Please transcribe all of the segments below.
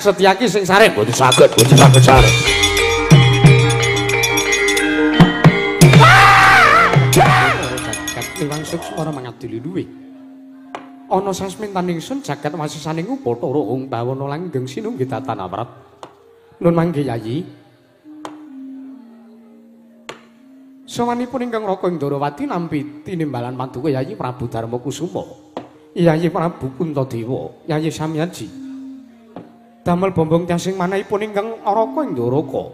Setyaki sing sare mboten saged, mboten saged sare. Jagat liwang suksmara mangadili luwih. Ana sasmintan ingsun jagat wasisaning Upathara Hung Bawana langgeng sinunggih datan awrat. Nun mangke Yayi. Sowanipun ingkang Raka Ndrawati nampi tinimbalan paduka Yayi Prabu Darma Kusuma. Yayi Prabu Puntadewa, Yayi Samyaji. Damel bombong tiasing manahipun ingkang Raka Ndaraka.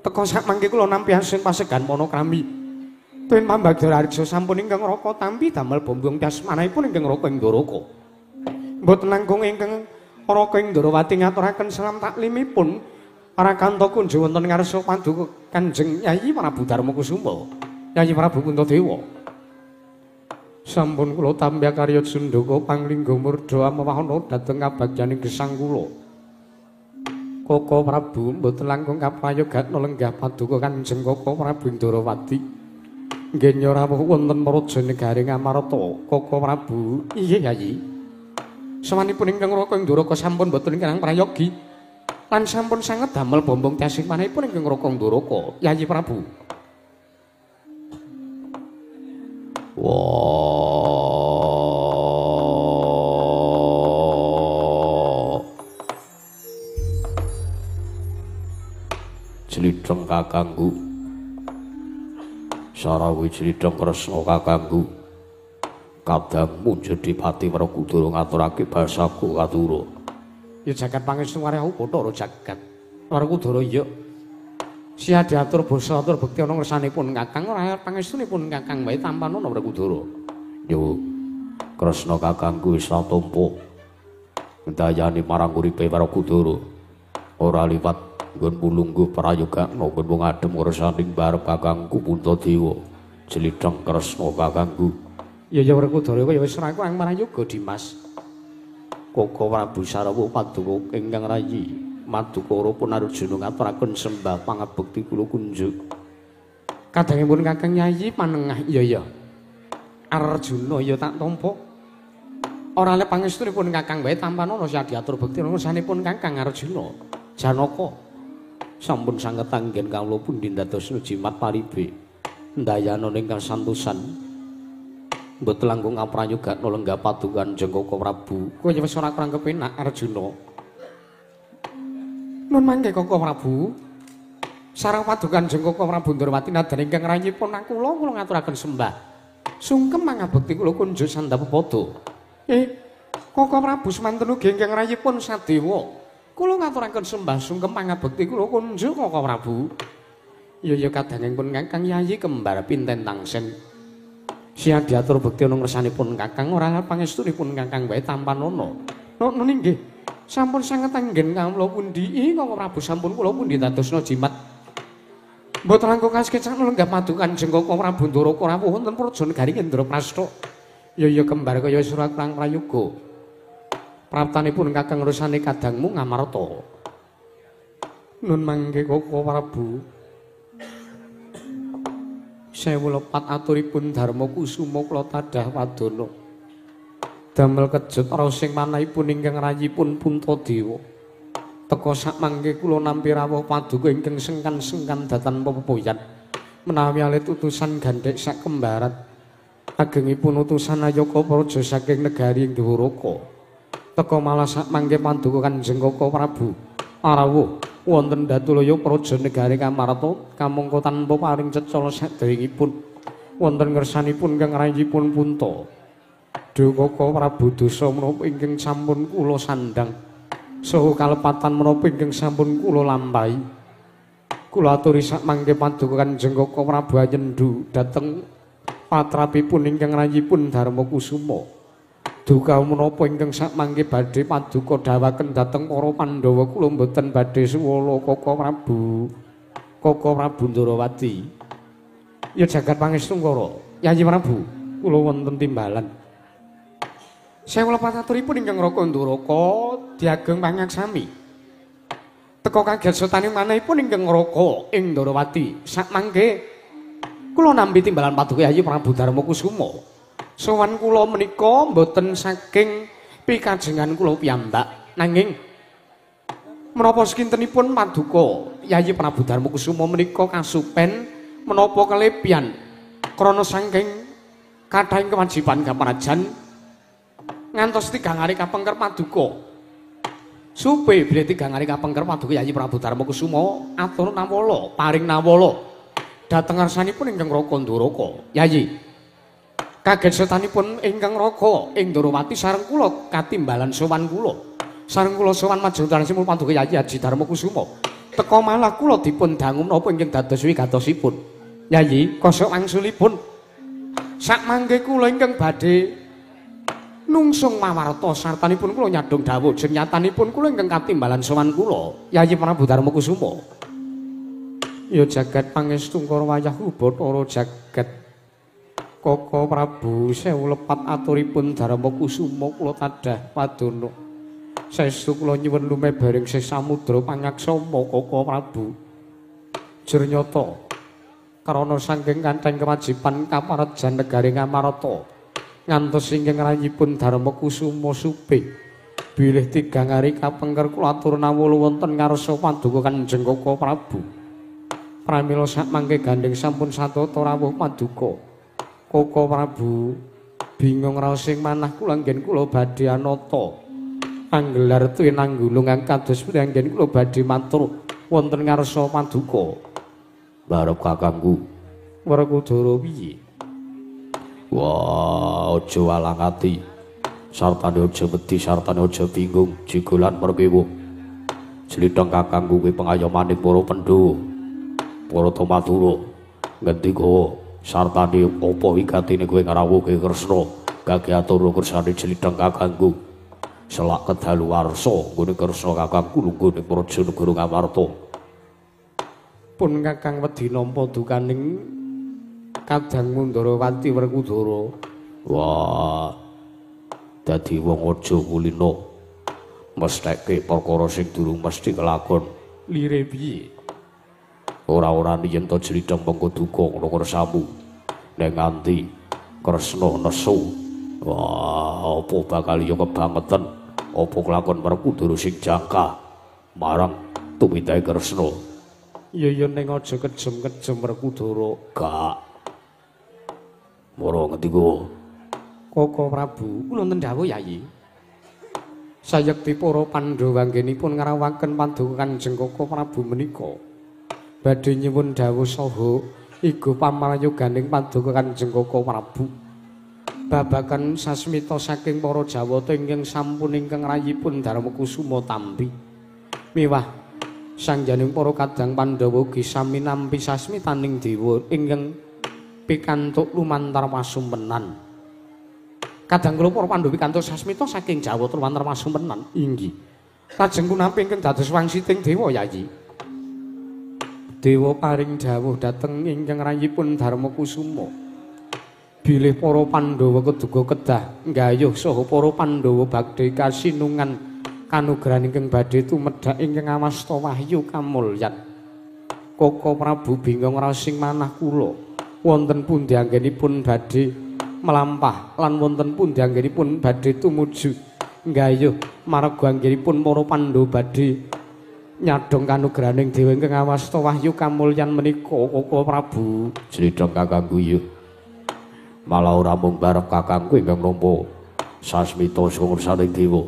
Teka sak mangke kula nampi asing pasegan panakrami. Tuwin pambagda Raharja sampun ingkang Raka tampi damel bombong tias manahipun ingkang Raka Ndaraka. Mboten langkung ingkang Raka Ndrawati ngaturaken salam taklimipun Rakanta kunjo wonten ngarsa paduka Kanjeng Yayi Prabu Darma Kusuma, Yayi Prabu Puntadewa. Sampun kula tampi karya Sundaka panglingga murda amawahana dhateng kabagyaning gesang kula. Koko Prabu mboten langkung kaprayogatna lenggah paduka Kanjeng Koko Prabu Ndrawati. Nggih rawuh wonten praja negari Ngamarta. Koko Prabu, iya Yayi. Sawanipun ingkang Raka Ndaraka sampun mboten ingkang prayogi. Lan sampun sanget damel bombong tiasing manahipun ingkang Raka Ndaraka, Yayi Prabu. Wah. Jlidheng kakangku. Sarawi jlidheng Kresna kakangku. Kadangmu Jedipati Werkudara ngaturake basaku katura. Ya jagat pangestu warya Upathara jagat. Werkudara iya. Siha diatur basa atur bekti ana ngersanipun Kakang ora pangestunipun Kakang wae tampanana Werkudara. Yo Kresna kakangku wis tampa. Ndayani marang uripe Werkudara. Ora liwat nggon pulungguh prayogana nggon wong adhem ngersaning barep kakangku Puntadewa. Jlidheng Kresna kakangku. Ya ya Werkudara kaya wis ora kurang prayoga Dimas. Koko Prabu Sarawa paduka ingkang rayi Madukara pun Arjuna ngaturaken sembah pangabekti kula kunjuk. Kadangipun Kakang Yayi panengah iya ya. Arjuna ya tak tampa. Ora le pangestunipun Kakang wae tampanana sia diatur bekti ngersanipun Kakang Arjuna. Janaka sampun sanget anggen kawula pundi ndadosna jimat paribe. Ndayana ing kasantosan. Mboten langkung aprayogakna lenggah paduka Kanjeng Koko Prabu. Kowe wis ora kurang kepenak Arjuna. Nun mangke Koko Prabu. Sareng paduka Kanjeng Koko Prabu Ndrawati nadan ingkang rayipun kula kula ngaturaken sembah. Sungkem mangabekti kula kunjuk sandhap pepada. Koko Prabu semanten ugi ingkang rayipun Sadewa. Kula ngaturaken sembah sungkem mangabekti kula kunjuk Koko Prabu. Ya ya kadangipun Kakang Yayi kembar pinten tangsen. Sia diatur bekti ana ngersanipun Kakang ora pangestunipun Kakang wae tampanana. Nun inggih. Sampun sanget anggen kawula pundi Koko Prabu sampun kula pundi dadosna jimat. Mboten langkung kasekecak lenggah paduka Kanjeng Koko Prabu Ndaraka rawuh wonten praja negari Indraprasta. Ya ya kembar kaya wis ora kurang prayoga. Praptanipun Kakang ngersane kadangmu Ngamarta. Nun mangke Koko Prabu. Sewu lepat aturipun Darma Kusuma kula tadah wadana. Damel kejut raosing manahipun ingkang rayipun Puntadewa. Teka sak mangke kula nampi rawuh paduka ingkang sengkan-sengkan datan pepoyan. Menawi alit utusan gandhek sak kembaran. Agengipun utusan Ayaka praja saking negari Ndwaraka. Teka malah sak mangke paduka Kanjeng Koko Prabu rawuh wonten Datulaya praja negari Kamarta kamangka tanpa paring cecala saderengipun wonten ngersanipun kang rayipun Punta. Duh Koko Prabu dosa menapa ingkang sampun kula sandhang saha kalepatan menapa ingkang sampun kula lampahi. Kula aturi sak mangke paduka Kanjeng Koko Prabu anyendu dhateng patrapipun ingkang rayipun Darma Kusuma. Duka menapa ingkang sak mangke badhe paduka dhawaken dhateng para Pandhawa kula mboten badhe suwala Koko Prabu. Koko Prabu Ndrawati. Ya jagat pangestu Ngara. Yayi Prabu, kula wonten timbalan. Sewu lepat aturipun ingkang Raka Ndaraka diageng pangaksami. Teka kaget sotane manahipun ingkang Raka ing Ndrawati. Sak mangke kula nampi timbalan paduka Yayi Prabu Darma Kusuma. Sowan kula menika mboten saking pikajengan kula piyambak, nanging Menapa sekintenipun paduka Yayi Prabu Darma Kusuma menika kasupen menapa kelebihan krana saking kathahing kewajiban kaparajan ngantos tigang hari kapengker paduka. Supe bilih tigang hari kapengker paduka Yayi Prabu Darma Kusuma atur nawala paring nawala dhateng ngarsanipun ingkang Raka Ndoraka. Yayi kaget setanipun ingkang Raka ing Ndorowati sareng kula katimbalan sowan kula. Sareng kula sowan majeng tansipun paduka Yayi Haji Darma Kusuma. Teka malah kula dipun dangu menapa ingkang dados wigatosipun. Yayi kosok wangsulipun sakmangke kula ingkang badhe nungsung mawarta sartanipun kula nyadhong dawuh jeng nyatanipun kula ingkang katimbalan sowan kula Yayi Prabu Darma Kusuma. Ya jagat pangestu karo wayah Bathara jagat Koko Prabu sewu lepat aturipun Darma Kusuma kula tadah padana. Saestu kula nyuwun lumebaring sih samudra pangaksama Koko Prabu. Jur nyata krana saking kathahing kewajiban kaparejan negari Ngamarta ngantos ingkang rayipun Darma Kusuma supe bilih tigang hari kapengker kula atur nawala wonten ngarsa paduka Kanjeng Koko Prabu. Pramila sakmangke gandheng sampun satata rawuh paduka Koko Prabu bingung raos ing manah kula anggen kula badhe anata anggelar tuwinanggulung kados pundi anggen kula badhe matur wonten ngarsa paduka. Barep kakangku Werkudara piye? Wah, aja walang ati. Sartane aja wedi, sartane aja bingung, jigolan perkewo. Jlitheng kakangku kuwi pengayomane para Pandhawa. Para Tomatura ngendika sartane apa wigatine kowe ngrawuhke Kresna, gage atur kersane jlitheng kakangku. Selak kedaluwarsa nggone Kresna kakangku lungguh ning praja negara Ngamarta. Pun kakang wedi nampa dukaning Kadang Mundarawati Werkudara. Wah, dadi wong aja kulina mestheke perkara sing durung mesti kelakon. Lire piye? Ora-ora yen to jlitheng mengko duka ngono kersamu. Nek nganti Kresna nesu, wah, apa bakal ya kebangetan, apa kelakon Werkudara sing jangka marang tumindake Kresna. Ya ya ning aja kejem-kejem Werkudara. Gak. Moro ngendika Koko Prabu, kula wonten dawuh Yayi. Sayekti para Pandhawa anggenipun ngrawuhaken paduka Kanjeng Koko Prabu menika. Badhe nyuwun dawuh saha iga pamrayoganing paduka Kanjeng Koko Prabu. Babagan sasmita saking para Jawata ingkang sampun ingkang rayipun Darma Kusuma tampi. Miwah sangjaning para kadang Pandhawa ugi sami nampi sasmitaning dewa ingkang pikantuk lumantar pasumpenan. Kadang kula para Pandhawa pikantuk sasmita saking Jawata lumantar pasumpenan. Inggih. Lajeng punapi ingkang dados wangsiting dewa Yayi? Dewa paring dawuh dhateng ingkang rayipun Darma Kusuma. Bilih para Pandhawa keduga kedah nggayuh saha para Pandhawa badhe kasinungan kanugrahan ingkang badhe tumedhak ingkang awasta wahyu kamulyan. Koko Prabu bingung raos ing manah kula. Wonten pundi anggenipun badhe melampah lan wonten pundi anggenipun badhe tumuju nggayuh marga anggenipun para Pandhawa badhe nyadhong kanugrahaning dewa ingkang awasta wahyu kamulyan menika Koko Prabu. Jlitheng kakangku ya. Malah ora mung barep kakangku ingkang nampa sasmita saka ngersaning dewa.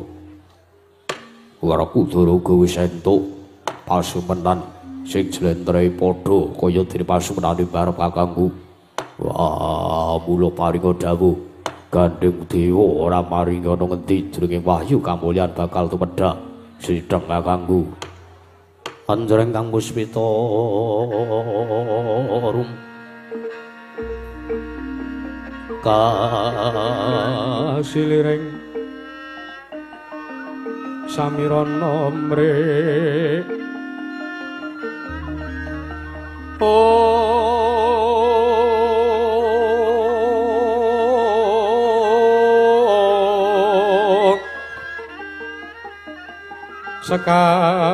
Werkudara uga wis entuk pasumenan sing jlentrehe padha kaya dene pasumenane barep kakangku. Wah, mula paringa dawuh gandheng dewa ora maringi ana ngendi jroning wahyu kamulyan bakal tumedhak sidheng kakangku. Anjreng Kang Puspita rum kasiliring samirana mrih sekar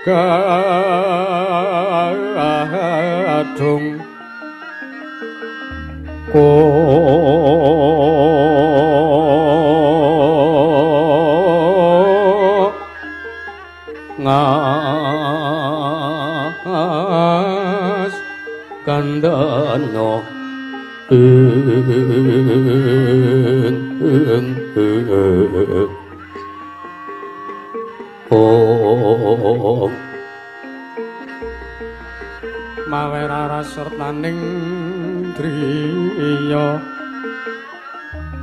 gadung Oh mawe rarasertaning driya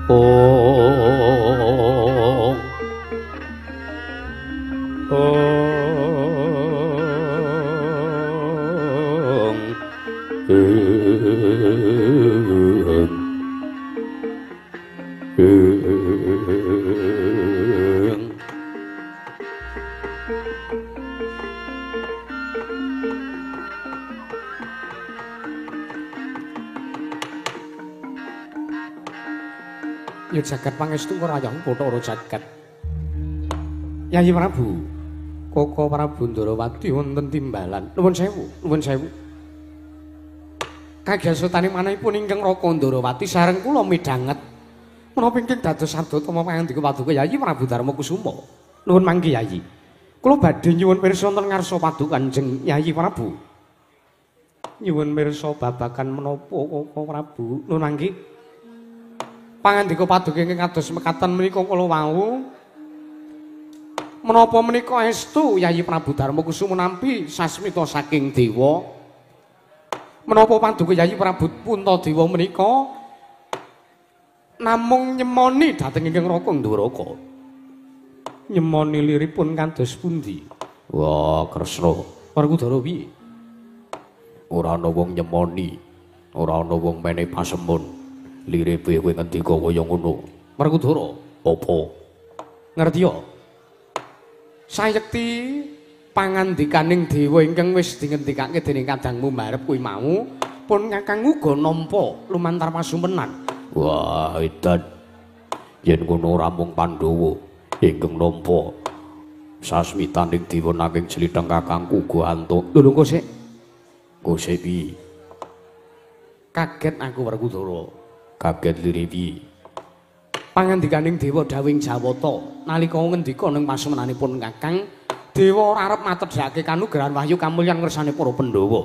oh oh Ya jagat pangestu ora yang Bathara jagat. Yayi Prabu, Koko Prabu Ndarawati wonten timbalan. Nuwun sewu, nuwun sewu. Kagyasutane manahipun ingkang Raka Ndarawati sareng kula midhanget. Menapa ingkang dados sadatama pangandika paduka Yayi Prabu Darma Kusuma. Nuwun mangke Yayi. Kula badhe nyuwun pirsa wonten ngarsa paduka Kanjeng Yayi Prabu. Nyuwun pirsa babagan menapa Koko Prabu. Nuwun mangke. Pangandika paduka ingkang kados mekaten menika kula wau. Menapa menika estu Yayi Prabu Darma Kusuma nampi sasmita saking dewa? Menapa paduka Yayi Prabu Puntadewa menika namung nyemoni dhateng ingkang Raka Nduraka? Nyemoni liripun kados pundi? Wah, Kresna. Werkudara piye? Ora ana wong nyemoni, ora ana wong menehi pasemon. Lire piye kowe ngendika kaya ngono? Werkudara, apa? Ngerti ya? Sayekti pangandikaning dewa ingkang wis dingendikake dening kadangmu mbarep kuwi mau, pun kakang uga nampa lumantar pasumenan. Wah, edan. Yen ngono ora mung Pandhawa ingkang nampa sasmitaning dewa nanging jlitheng kakangku uga antuk. Lho lho kok sik. Kok sik piye? Kaget aku Werkudara. Kaget lire piye? Pangandikaning dewa dawing Jawata nalika ngendika ning pasumenanipun kakang, dewa ora arep matedhake kanugrahan wahyu kamulyan ngersane para Pandhawa.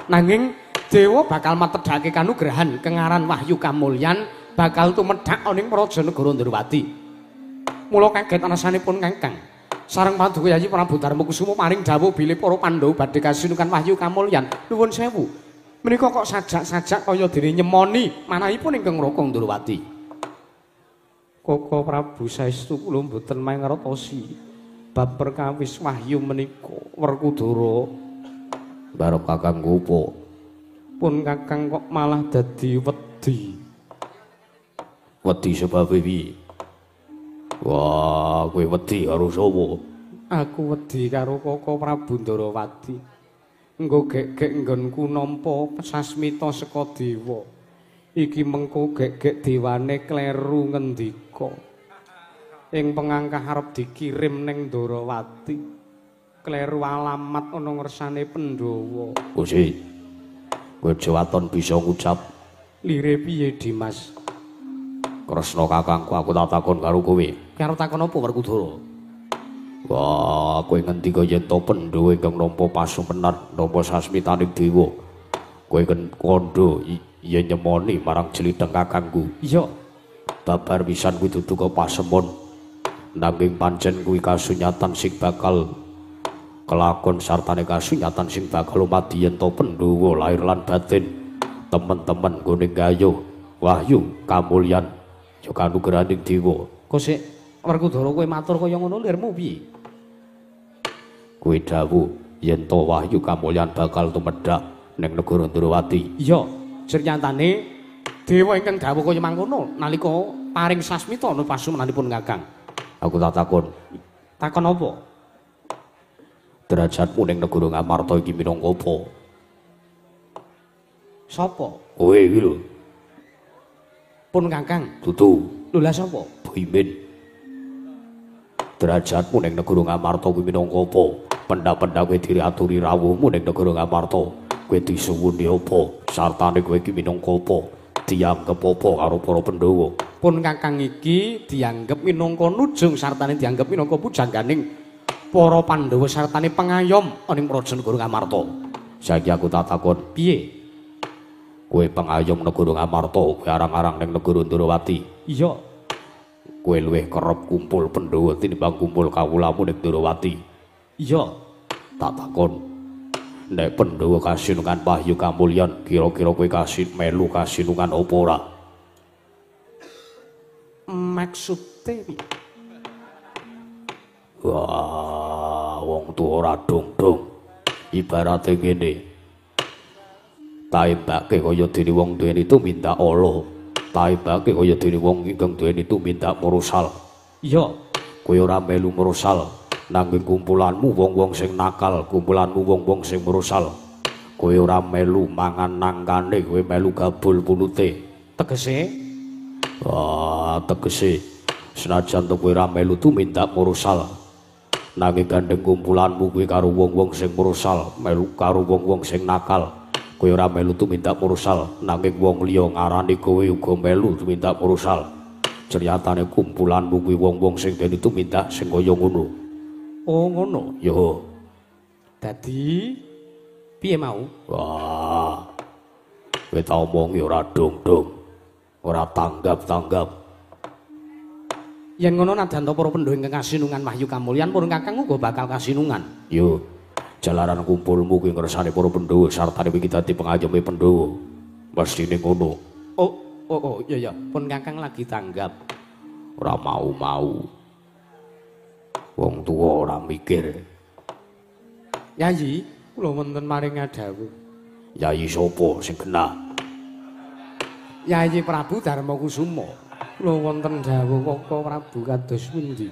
Nanging dewa bakal matedhake kanugrahan kengaran wahyu kamulyan bakal tumedhak ana ing praja negara Ndrawati. Mula kaget alasanipun kakang. Sareng paduka Yayi Prabu Darma Kusuma paring dawuh bilih para Pandhawa badhe kasinukan wahyu kamulyan. Nuwun sewu. Menika kok sajak-sajak kaya dene nyemoni manahipun ingkang Raka Ndrawati. Koko Prabu saestu kula mboten mangertosi bab perkawis wahyu menika. Werkudara barep kakang opo? Pun kakang kok malah dadi wedi. Wedi sebabe piye? Wah, kowe wedi karo sapa? Aku wedi karo Koko Prabu Ndrawati. Engko gek-gek nggonku nampa sasmita saka dewa. Iki mengko gek-gek dewane kleru ngendika. Ing pengangkah arep dikirim ning Ndrawati. Kleru alamat ana ngersane Pandhawa. Gusti. Kowe aja waton bisa ngucap. Lire piye, Dimas? Kresna kakangku aku tak takon karo kowe. Karo takon apa Werkudara? Wah, kowe ngendika yen to Pandhawa ingkang nampa pasumenan, nampa sasmitaning dewa. Kowe kandha yen nyemoni marang jlitheng kakangku. Iya. Babar pisan kuwi dudu pasemon. Nanging pancen kuwi kasunyatan sing bakal kelakon sartane kasunyatan sing bakal dumadi yen to Pandhawa lahir lan batin. Temen-temen nggone gayuh wahyu kamulyan ya kanugrahaning dewa. Kok sik Werkudara kowe matur kaya ngono lirmu piye? Kowe dawuh yen to wahyu kamulyan bakal tumedhak ning negara Ndrawati. Iya, sernyatane dewa ingkang dawuh kaya mangkono nalika paring sasmita ana pasumenanipun kakang. Aku tak takon. Takon apa? Derajatmu ning negara Ngamarta iki minangka apa? Sapa? Kowe iki lho. Pun kakang. Dudu. Lho lah sapa? Bimin. Derajatmu ning negara Ngamarta kuwi minangka apa? Pendha-pendha kowe diaturi rawuhmu ning negara Ngamarta. Kowe disuwuni apa? Sartane kowe iki minangka apa? Dianggep apa karo para Pandhawa? Pun kakang iki dianggep minangka nujung sartane dianggep minangka pujangganing para Pandhawa sartane pengayom ana ing praja negara Ngamarta. Saiki aku tak takon, piye? Kowe pengayom negara Ngamarta, kowe arang-arang ning negara Ndrawati. Iya. Kowe luwih kerep kumpul Pandhawa tinimbang kumpul kawulamu ning Ndorowati. Iya, tak takon. Nek Pandhawa kasinungan wahyu kamulyan, kira-kira kowe kasin melu kasinungan apa ora? Maksude piye? Wah, wong tuwa ora dong-dong. Ibarate ngene. Taembake kaya dene wong duweni tumindak ala. Taembake kaya dene wong ingkang duweni tumindak murusal. Iya, kowe ora melu murusal. Nanging kumpulanmu wong-wong sing nakal, kumpulanmu wong-wong sing murusal. Kowe ora melu mangan nangkane, kowe melu gabul pulute. Tegese? Wah, tegese senajan to kowe ora melu tumindak murusal. Nanging gandeng kumpulanmu kuwi karo wong-wong sing murusal, melu karo wong-wong sing nakal. Kowe ora melu tumindak murusal, nanging wong liya ngarani kowe uga melu tumindak murusal. Ceryatane kumpulanmu kuwi wong-wong sing dene tumindak sing kaya ngono. Oh, ngono. Ya. Dadi piye mau? Wah. Kowe tak omongi ora dong-dong. Ora tanggap-tanggap. Yen ngono nadyan para Pandhawa ingkang kasinungan wahyu kamulyan, purun kakang uga bakal kasinungan. Yo. Jalaran kumpulmu kuwi ngersane para Pandhawa sartane iki dadi pengayome Pandhawa. Mestine ngono. Oh, iya ya, pun kakang lagi tanggap. Ora mau-mau. Wong tuwa ora mikir. Yayi, kula wonten maring dawuh. Yayi sapa sing genah? Yayi Prabu Darma Kusuma. Kula wonten dawuh Kaka Prabu kados pundi?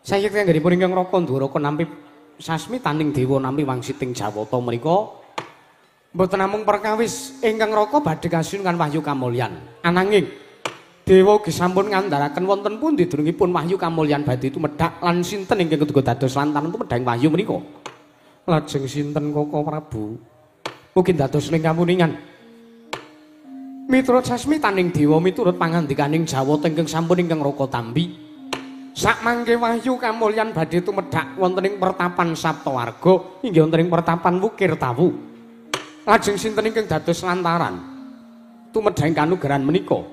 Sayekti anggenipun ingkang Raka Ndoraka nampi sasmitaning dewa nampi wangsiting Jawata menika mboten namung perkawis ingkang Raka badhe kasinungan wahyu kamulyan. Ananging dewa ugi sampun ngandharaken wonten pundi dunungipun wahyu kamulyan badhe tumedhak lan sinten ingkang keduga dados lantaran tumedhang wahyu menika. Lajeng sinten Kaka Prabu? Mugi dados ing kamuningan. Miturut sasmitaning dewa miturut pangandikaning Jawata ingkang sampun ingkang Raka tampi. Sakmangke wahyu kamulyan badhe tumedhak wonten ing pertapan Saptawarga inggih wonten ing pertapan Wukir Tawu. Lajeng sinten ingkang dados lantaran tumedhang kanugrahan menika?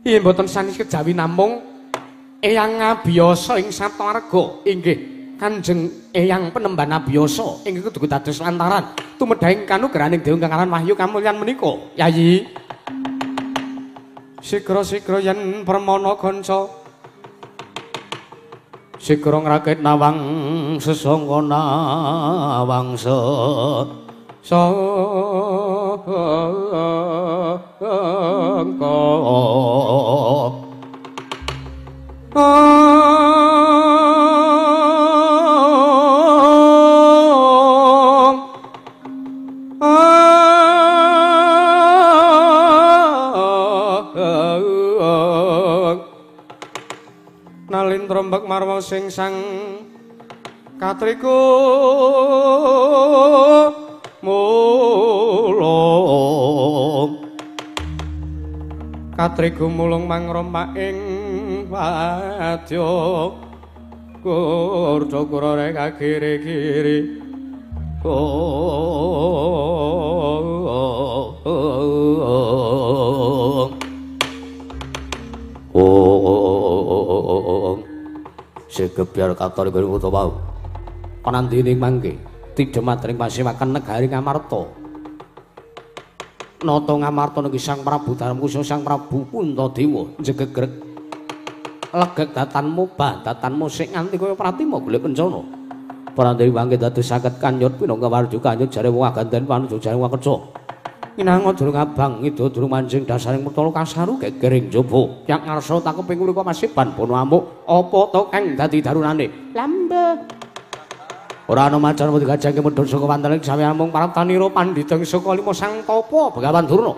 Inggih mboten sanes kejawi namung Eyang Abiyasa ing Saptawarga inggih Kanjeng Eyang Penemban Abiyasa ingkang kudu dados lantaran tumedhang kanugrahaning dewa ingkang aran wahyu kamulyan menika. Yayi sigra-sigra yen permana kanca sigra ngrakit nawang sesangka nawang sesangka. Nalin trombak marwa sing sang katriku mulung katriku mulung mangrompak ing wadya kurca-kura rek kiri-kiri. Segebyar katon nggon kutha wau. Panandene mangke tidhematring pasewakan negari Ngamarta. Nata Ngamarta niki Sang Prabu Darma Kusuma Sang Prabu Puntadewa njegegrek legek datanmu badatanmu sik nganti kaya pratima golek kencana. Panandene mangke dados saged kanyut pinangka warju kanyut jare wong aganten panuju jare wong keca. Minanga durung abang ida durung manjing dasaring mentala kasaru gegering jaba. Yak ngarsa takeping urip masiban bono amuk apa to kang dadi darunane. Lambe. Ora ana macan wedi gajahke medhun saka wantening sawe amung praptanira pandhita saka lima sang tapa Begawan Durna.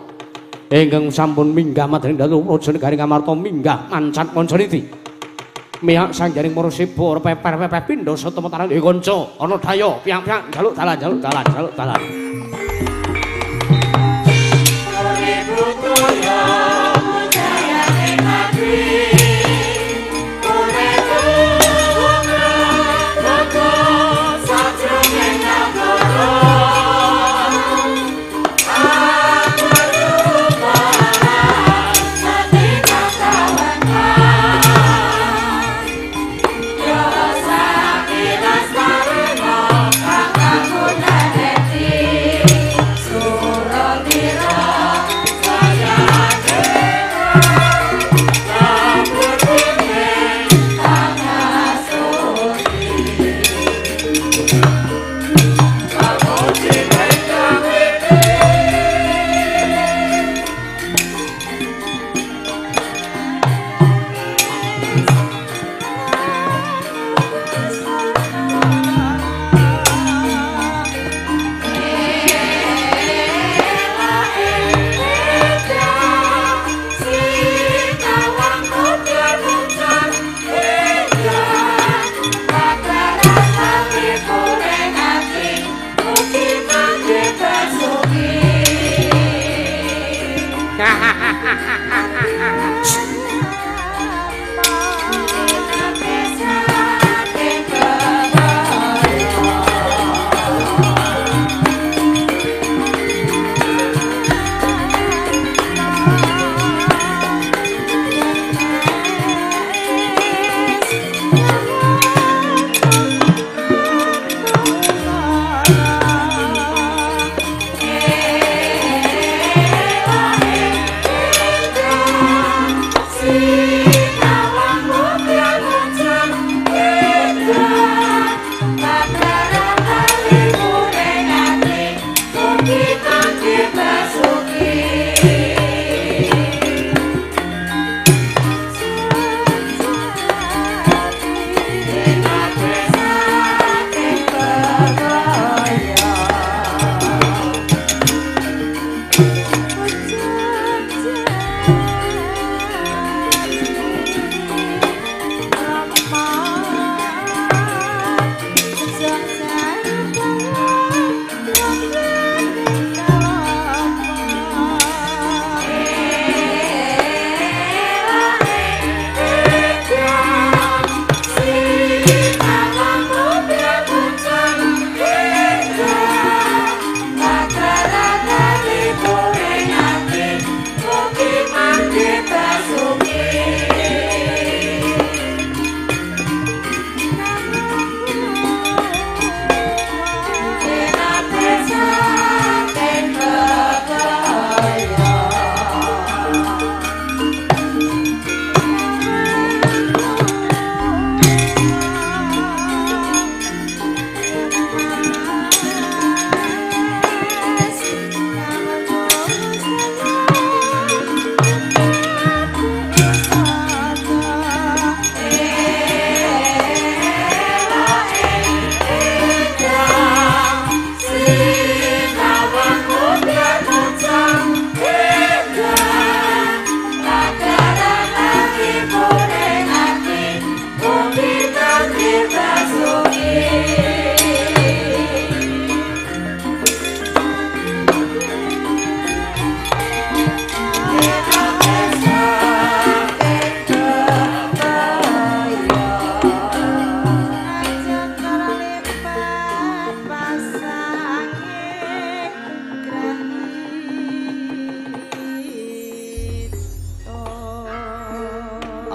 Ingkang sampun minggah madring dalu praja negari Ngamarta minggah mancat mancaniti. Miyak sangjaring Marasiba ora peper-peper pindha sata metaran kanca ana daya piyang-piyang jaluk dalan jaluk dalan jaluk dalan.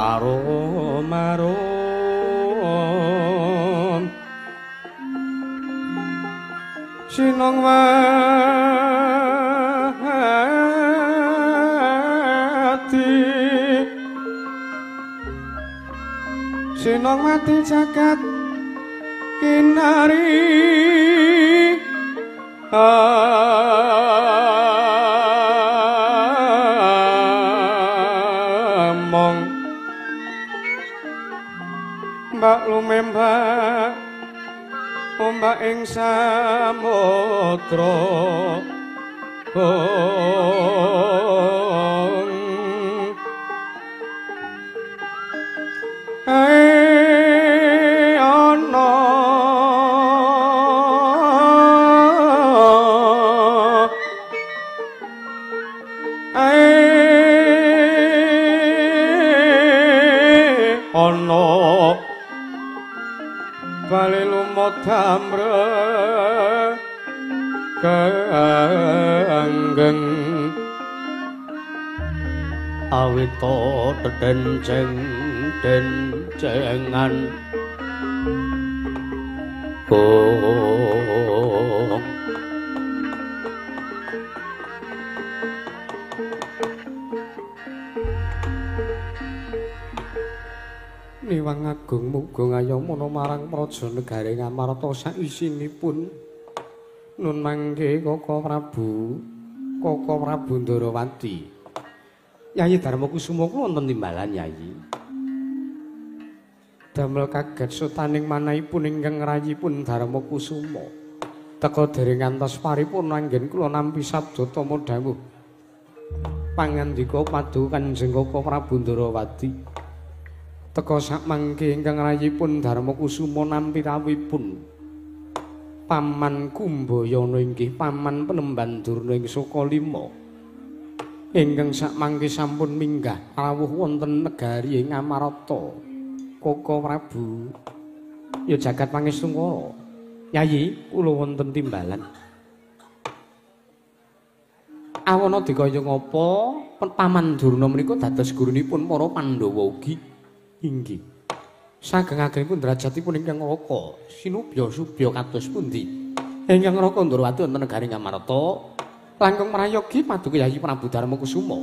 Arum arum sinong wati sinong wati jagat kinari among mbak lumembak ombak ing samudra ae ana ae ana bali lumut amre kanggeng awita dedenceng dencengan gong. Niwang agung muga ngayomana marang praja negari Ngamarta saisinipun nun mangke Kaka Prabu, Kaka Prabu Ndarawati. Yayi Darma Kusuma kula wonten timbalan Yayi. Damel kaget sutaning manahipun ingkang rayipun Darma Kusuma. Teka dereng ngantos paripurna anggen kula nampi sabda tama dawuh pangandika paduka Kanjeng Kaka Prabu Ndarawati. Teka sakmangke ingkang rayipun Darma Kusuma nampi rawuhipun Paman Kumbayana inggih paman penemban Durna ing Sukalima ingkang sakmangke sampun minggah rawuh wonten negari ing Ngamarta. Kaka Prabu ya jagat pangestungkara. Yayi kula wonten timbalan. Awana dikaya ngapa Paman Durna menika dados gurunipun para Pandhawa ugi. Inggih. Sageng-agengipun derajatipun ingkang Raka sinubya subya kados pundi? Ingkang Raka Ndrawati wonten negari Ngamarta langkung prayogi paduka Yayi Prabu Darma Kusuma.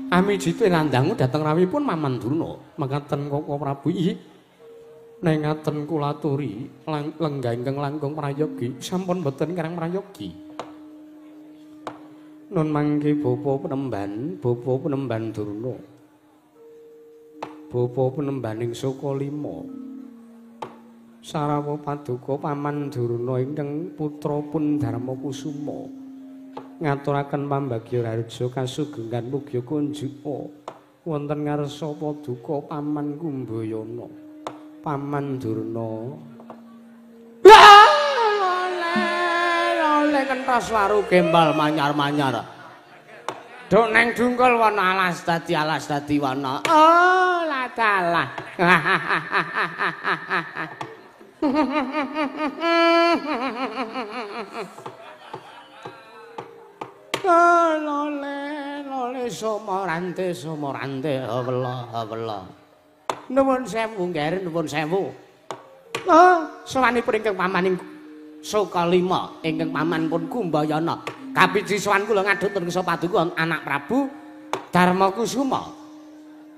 Amijite landangu dhateng rawuhipun Paman Durna. Mekaten Kaka Prabu inggih. Nengaten kula aturi lenggah ingkang langkung prayogi sampun boten kirang prayogi. Nun mangke bapa penemban, bapa penemban Durna. Bapa penembaning Sukalima sarawa paduka Paman Durna ingkang putra pun Darma Kusuma ngaturaken pambagya raharja kasugengan mugia kunjuka wonten ngarsa paduka Paman Kumbayana Paman Durna. Lole kentos waru gembal manyar-manyar. Duk neng dungkul wana alas dadi wana. Oh ladalah. Oh lole lole somorante somorante wela wela. Nuwun sewu ngger nuwun sewu. Oh sowanipun ingkang pamaning Sukalima ingkang paman pun Kumbayana. Kapiji sowan kula ngadhut ten paduka anak Prabu Darma Kusuma.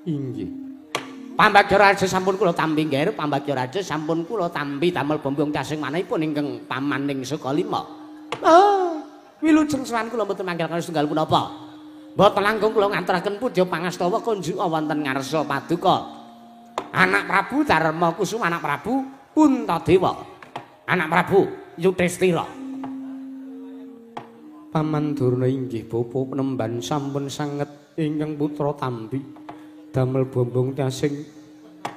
Inggih. Pambagya raja sampun kula tampi ngger, pambagya raja sampun kula tampi damel bombong casing manahipun ingkang pamaning Sukalima. Oh, wilujeng sowan kula mboten mangkel kalih setunggal punapa. Mboten langkung kula nganturaken pudya pangastawa kunjuk wonten ngarsa paduka. Anak Prabu Darma Kusuma, anak Prabu Puntadewa. Anak Prabu Yudhistira. Paman Durna inggih bapa penemban sampun sanget ingkang putra tampi damel bombong tasing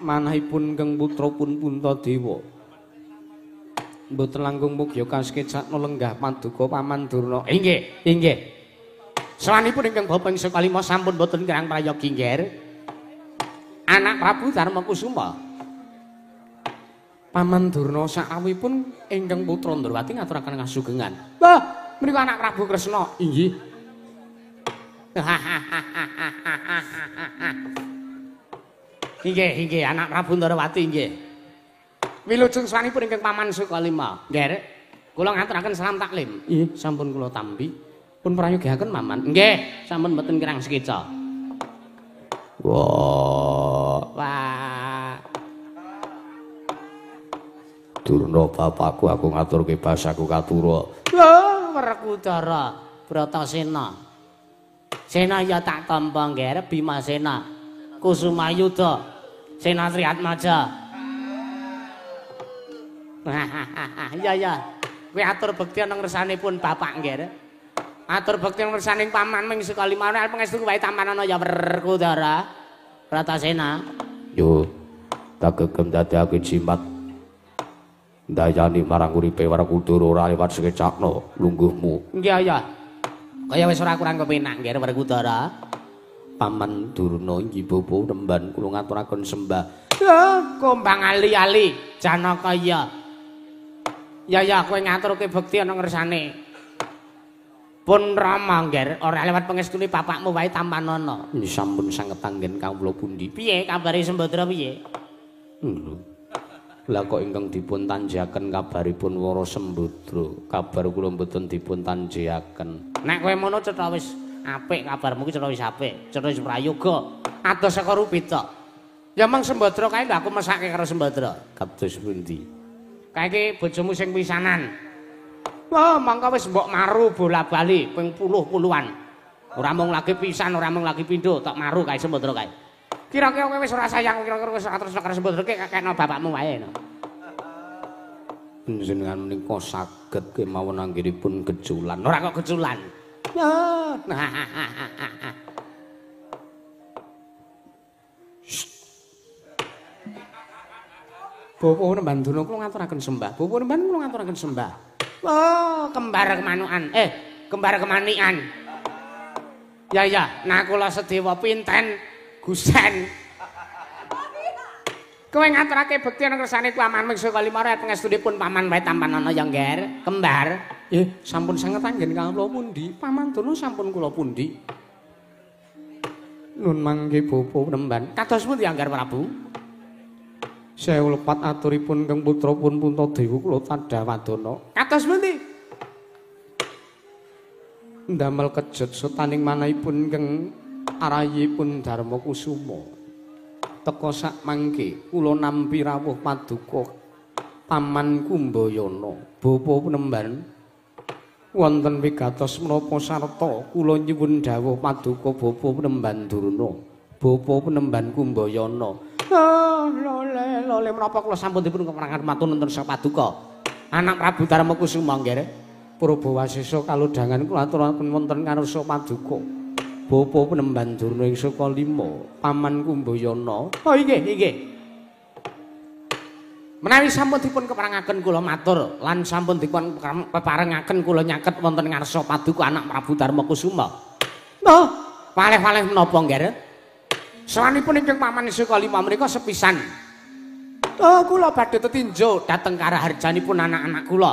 manahipun ingkang putra pun Puntadewa. Mboten langkung mugia kasekecakna lenggah paduka Paman Durna. Inggih, inggih. Sowanipun ingkang bapa ing Sukalima sampun boten kirang prayogi ngger. Anak Prabu Darma Kusuma. Paman Durna sakawipun ingkang putra Ndrawati ngaturaken kasugengan. Wah, menika anak Prabu Kresna. Inggih. Inggih, inggih anak Prabu Ndarawati inggih. Wilujeng sowanipun ingkang Paman Sukalima. Nggih, kula ngaturaken salam taklim. Nggih, sampun kula tampi. Pun prayogiaken Paman. Nggih, sampun mboten kirang sekeca. Wah. Wah. Durna bapakku aku ngaturke basaku katura. Lho, Werkudara, Bratasena. Sena ya tak tampa nggih, Bimasena. Kusumayuda, Sena Triatmaja. Ya ya, kowe atur bekti ana ngersanipun bapak nggih. Atur bekti ana ngersaning paman ming Sukalima nek pangestu wae tampanana ya Werkudara, Bratasena. Yo, tak gegem dadekake jimat. Ndayani marang uripe Werkudara ora liwat sekecakno lungguhmu. Nggih ya. Kaya wis ora kurang kepenak nggih Werkudara. Paman Durna inggih bapa nemban kula ngaturaken sembah. Lho, kumbang ali-ali Janaka ya. Ya ya kowe ngaturke bekti ana ngersane. Pun Rama nggih ora lewat pangestune bapakmu wae tampanana. Sampun sanget anggen kawula pundi. Piye kabare Sembadra piye? Lho. Lah kok ingkang dipun tanjaken kabaripun Wara Sembadra, kabar kula mboten dipun tanjaken. Nek kowe ngono cetha wis apik kabarmu ki cetha wis apik, cetha wis prayoga. Adoh saka Rupita. Ya meng Sembadra kae lho aku mesake karo Sembadra. Kados pundi? Kae iki bojomu sing pisanan. Wah, mangka wis mbok maru bola-bali ping puluh-puluhan. Ora mung lagi pisan, ora mung lagi pindho, tok maru kae Sembadra kae. Kira-kira kowe wis ora sayang, kira-kira wis ora tresna karo Sembadra ki kekno bapakmu wae no. Panjenengan menika saged kemawon anggenipun gejulan. Ora kok gejulan. Bapak Nemban Durna kula ngaturaken sembah. Bapak Nemban kula ngaturaken sembah. Oh, kembar kemanukan. Kembar kemanikan. Ya ya, nakula sedewa pinten gusen. Kowe ngaturake bekti ana kersane paman ming Sukalima ora pangestunipun paman wae tampanana ya, Ngger. Kembar. Sampun sanget anggen kawula pundi? Paman Durna sampun kula pundi? Nun mangke bapa Nemban. Kados pundi Angger Prabu? Sewu lepat aturipun kang putra pun Puntadewa kula tadhawadana. Kados pundi? Ndamel kejet setaning manahipun kang arayipun Darma Kusuma. Teka sak mangke kula nampi rawuh paduka Paman Kumbayana. Bapa Nemban wonten wigatos menapa sarta kula nyuwun dawuh paduka Bapa Nemban Durna. Bapa Nemban Kumbayana. Oh, lole, lole menapa kula sampun dipun keparengan matur wonten paduka. Anak Prabu Darma Kusuma nggih. Purbawasesa kalodhangan kula aturaken wonten ngarsa paduka. Bapa Nemban Durna ing Sukalima, Paman Kumbayana. Oh inggih, inggih. Menawi sampun dipun keparengaken kula matur lan sampun dipun keparengaken kula nyaket wonten ngarsa paduka anak Prabu Darma Kusuma. Oh, waleh-waleh menapa nggih? Sawanipun ingkang Paman Sukalima menika sepisan. Oh, kula badhe tetinju dhateng karaharjanipun anak-anak kula.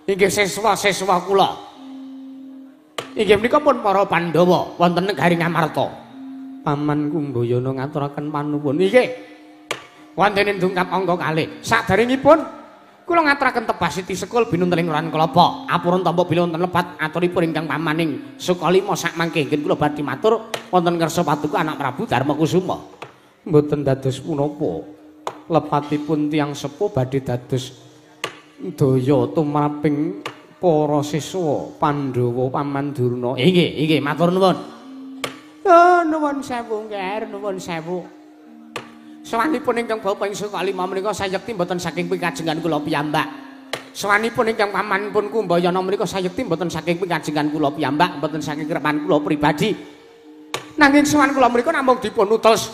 Inggih siswa-siswa kula. Inggih menika pun para Pandhawa wonten negari Ngamarta. Paman Kumbayana ngaturaken panuwun. Inggih. Wonten ndungkap angka kalih. Saderengipun kula ngaturaken tebas siti sekul binunteling ran kelapa. Apurun tampa bilih wonten lepat aturipun ingkang pamaning Sukalima sak mangke inggih kula badhe matur wonten ngarsa paduka anak Prabu Darma Kusuma. Mboten dados punapa. Lepatipun tiyang sepuh badhe dados daya tumraping para siswa Pandhawa Paman Durna. Inggih, inggih matur nuwun. Oh, nuwun sewu nggih, nuwun sewu. Sawanipun ingkang bapa ing Sukalima menika sayekti mboten saking pikajengan kula piyambak. Sawanipun ingkang paman pun Kumbayana menika sayekti mboten saking pikajengan kula piyambak, mboten saking krepan kula pribadi. Nanging sowan kula menika namung dipun utus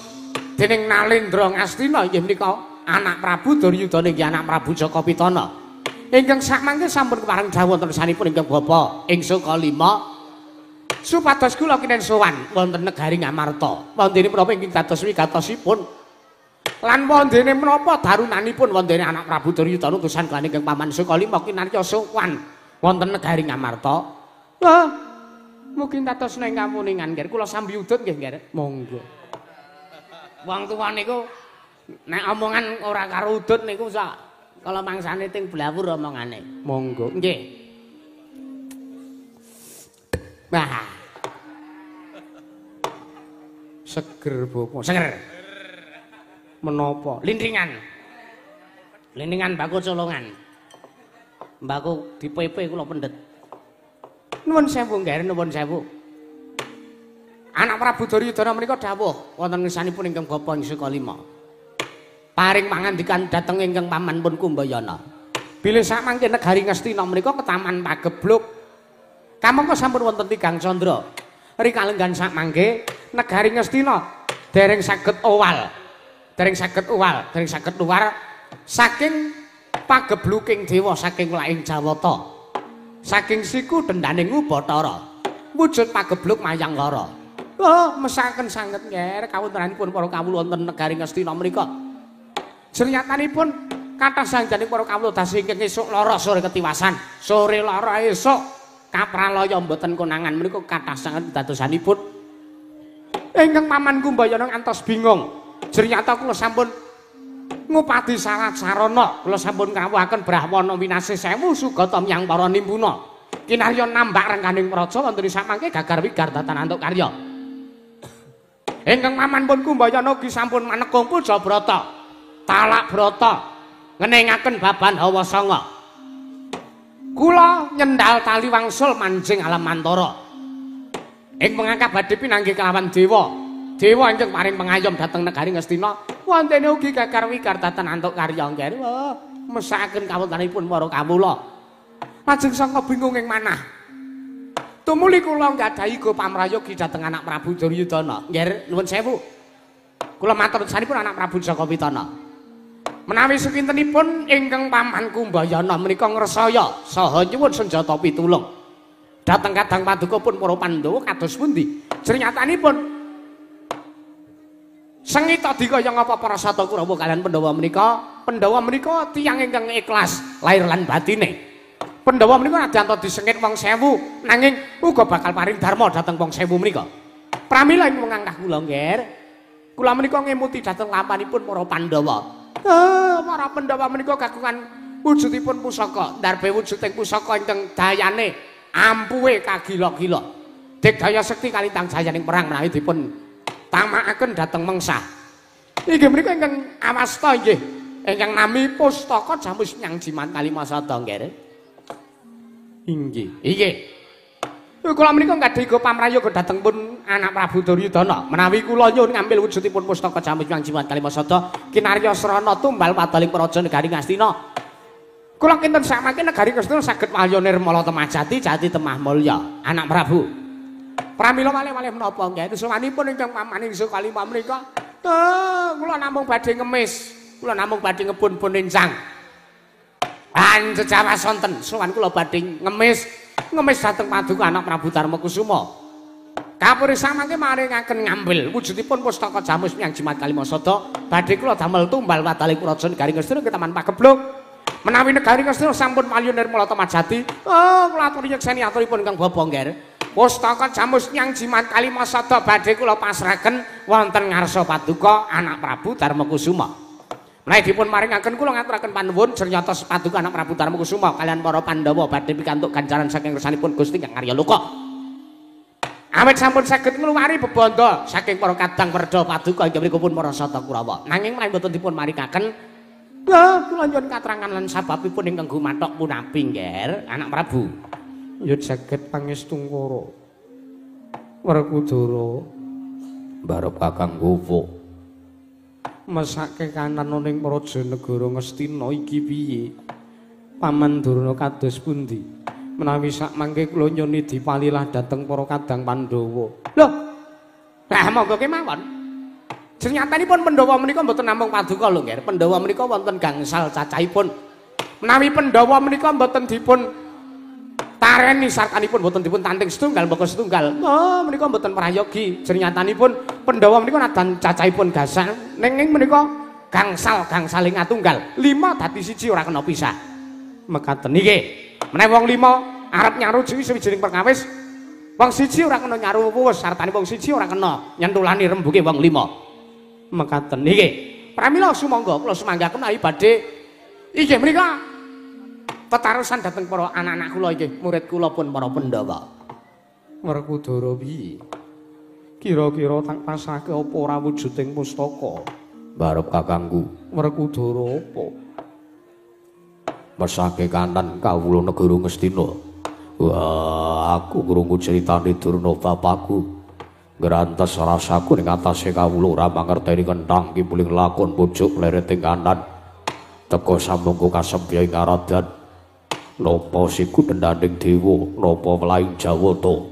dening Nalendra Ngastina inggih menika anak Prabu Duryudana inggih anak Prabu Jaka Pitana. Ingkang sakmangke sampun kepareng dawuh wonten sanipun ingkang bapa ing Sukalima supados kula kinen sowan wonten negari Ngamarta. Wondene menapa ingkang dados wigatosipun lan wondene menapa darunanipun wondene anak Prabu Duryudana utusan kaliyan ingkang paman Sukalima kinarya sowan wonten negari Ngamarta. Wah, mugi dados ing kamuningan nggih kula sambi udut nggih nggih. Monggo. Wong tuwa niku Nek omongan ora karo udut niku sak kala mangsane ting blawur omongane. Monggo. Nggih. Wah. Seger bapak. Seger. Menapa? Lindringan. Lindringan mbako colongan. Mbako dipepe kula pendet. Nuwun sewu nggih, nuwun sewu. Anak Prabu Duryudana menika dawuh wonten ngersanipun ingkang bapa ing saka lima. Paring pangandikan dhateng ingkang paman pun Kumbayana. Bilih samangke negari Ngastina menika ketaman pagebluk. Kamangka sampun wonten tigang candra. Rikalenggan samangke negari Ngastina dereng saged owal. Dereng saged owal, dereng saged luar saking pagebluking dewa saking welaing Jawata. Saking siku dendaning Ubathara. Wujud pagebluk mayang lara. Oh, mesaken sanget nger kawontenanipun para kawula wonten negari Ngastina menika. Jernyatanipun kathah sangjaning para kawula dasi ingkang esuk lara sore ketiwasan, sore lara esuk kapralaya mboten konangan menika kathah sanget dadosanipun. Ingkang paman Kumbayana ngantos bingung. Jernyata kula sampun ngupadi salat sarana, kula sampun ngrawuhaken brahmana winasih sewu sugata miyang para nimpuna. Kinarya nambak rengganing praja wonten samangke gagar wigar datan antuk karya. Ingkang paman pun Kumbayana ugi sampun manekung puja brata, talak brata, ngeningaken baban hawa sanga. Kula nyendal tali wangsul manjing alam mantara. Ing pengangkah badhe pinanggih kelawan dewa. Dewa ingkang paring pengayom dhateng negari Ngastina, wontene ugi gagar wigar datan antuk karya nggih. Wah, mesakaken kawontenanipun para kawula. Lajeng sangka bingung ing manah. Tumuli kula nggadahi go pamrayogi dhateng anak Prabu Duryudana. Nggih, nuwun sewu. Kula matur sanipun anak Prabu Jaka Pitana. Menawi sakintenipun ingkang paman Kumbayana menika ngresaya saha nyuwun senjata pitulung. Dhateng kadang paduka pun para Pandhawa kados pundi? Jernyatanipun sengita dikaya ngapa para sata Kurawa kalian Pandhawa menika? Pandhawa menika tiyang ingkang ikhlas lahir lan batine. Pandhawa menika nadyan disengit wong sewu, nanging uga bakal paring dharma dhateng wong sewu menika. Pramila ing mengangkah kula nggih. Kula menika ngemuti dhateng lapanipun para Pandhawa. Para Pandhawa menika kagungan wujudipun pusaka, ndarbe wujuding pusaka ingkang dayane ampuhe kagila-gila. Digdaya sekti kalintang jayaning perang menawi dipun tamakaken dhateng mengsah. Inggih menika ingkang awasta inggih ingkang nami pustaka jamus nyang jimat kalimasada nggih. Inggih. Inggih. Kula menika nggadahi pamrayoga dhateng pun anak Prabu Duryudana. Menawi kula nyuwun ngambil wujudipun pustaka jamus nyang jimat kalimasada kinarya srana tumbal padaling praja negari Ngastina. Kula kinten samangke negari Ngastina saged walya nirmala temah jati jati temah mulya anak Prabu. Pramila malih-malih menapa nggih suwanipun ingkang paman ing kalima menika. Kula namung badhe ngemis, kula namung badhe ngebun-bun encang. Anjejawa sonten sowan kula badhe ngemis, ngemis dhateng paduka anak Prabu Darmakusuma. Kapuri samangke maringaken ngambil wujudipun pustaka jamus miyang jimat kalimasada badhe kula damel tumbal wadaling praja negari Ngastina ketaman pagebluk. Menawi negari Ngastina sampun malya nirmala temah jati, kula aturi nyekseni aturipun ingkang bapa nggih. Pustaka jamus nyang jimat kalimasada badhe kula pasrahaken wonten ngarsa paduka anak Prabu Darmakusuma. Menawi dipun maringaken kula ngaturaken panuwun jernyata paduka anak Prabu Darmakusuma kalian para Pandhawa badhe pikantuk ganjaran saking kersanipun Gusti Kang Arya Loka. Awit sampun saged ngluwari bebandha saking para kadang werda paduka inggih mriku pun para sata Kurawa. Nanging menawi mboten dipun maringaken, kula nyuwun katrangan lan sababipun ingkang gumathok punapi nggih anak Prabu. Ya jagat pangestungkara Werkudara mbarep Kakang Gowo mesake kanan ning praja negara Ngastina iki piye? Paman Durna kados pundi? Menawi sakmangke kula nyuwun dipalilah dhateng para kadang Pandhawa. Lho, lah monggo kemawon. Jernyatanipun Pandhawa menika mboten namung paduka lho nggih. Pandhawa menika wonten gangsal cacahipun. Menawi Pandhawa menika mboten dipun tareni sartanipun mboten dipun tanting setunggal mbaka setunggal. Oh, menika mboten prayogi. Jernyatanipun Pandhawa menika nadan cacahipun gasang nanging menika gangsal gangsaling atunggal. 5 dadi 1 ora kena pisah. Mekaten niki. Menawi wong 5 arep nyarujuki sawijining perkawis, wong siji ora kena nyaru wuwus, sartane wong siji ora kena nyentulani rembuke wong 5. Mekaten niki. Pramila sumangga kula sumanggaken menawi badhe inggih menika tetarusan dhateng para anak-anak kula inggih murid kula pun para Pandhawa. Werkudara piye? Kira-kira tak pasrahke apa ora wujuding pustaka? Barep kakangku. Werkudara apa? Mesake kanan kawula negara Ngastina. Wah, aku krungu critane Durna bapakku. Ngrantes rasaku ning atase kawula ora mangerteni kenthang kimpuling lakon pojok lereting kanan. Teka samangka kasempya ing aradan. Napa siku dendanding dewa, napa welaing Jawata.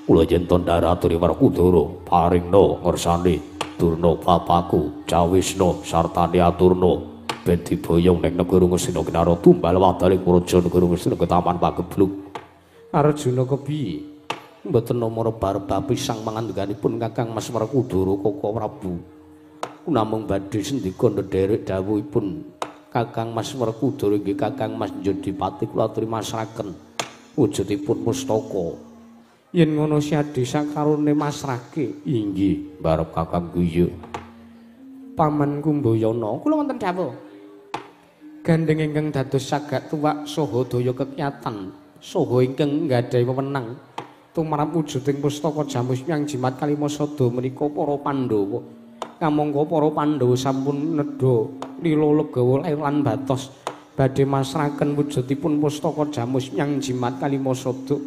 Kula yen to ndaraturi Werkudara paringna ngersane Durna bapakku cawisna sartane aturna ben diboyong ning negara Ngastina kinara tumbal wadaling praja negara Ngastina ke Taman Pageblug. Arjuna kepiye? Mboten namara bar pisang pangandikanipun Kakang Mas Werkudara Koko Prabu. Namung badhe sendika ndherek dawuhipun Kakang Mas Werkudara inggih Kakang Mas Jodipati kula aturi masraken wujudipun pustaka. Yen ngono siadi sakarone masrahke. Inggih, barep Kakang guyu. Paman Kumbayana, kula wonten dawuh. Gandeng ingkang dados sagak tuwak saha daya kekyatan, saha ingkang nggadahi wewenang tumrap wujuding pustaka jamus yang jimat kalima sada menika para Pandhawa. Kamangka para Pandhawa sampun nedha lila legawa lan batos badhe masraken wujudipun pustaka jamus yang jimat kalima sada.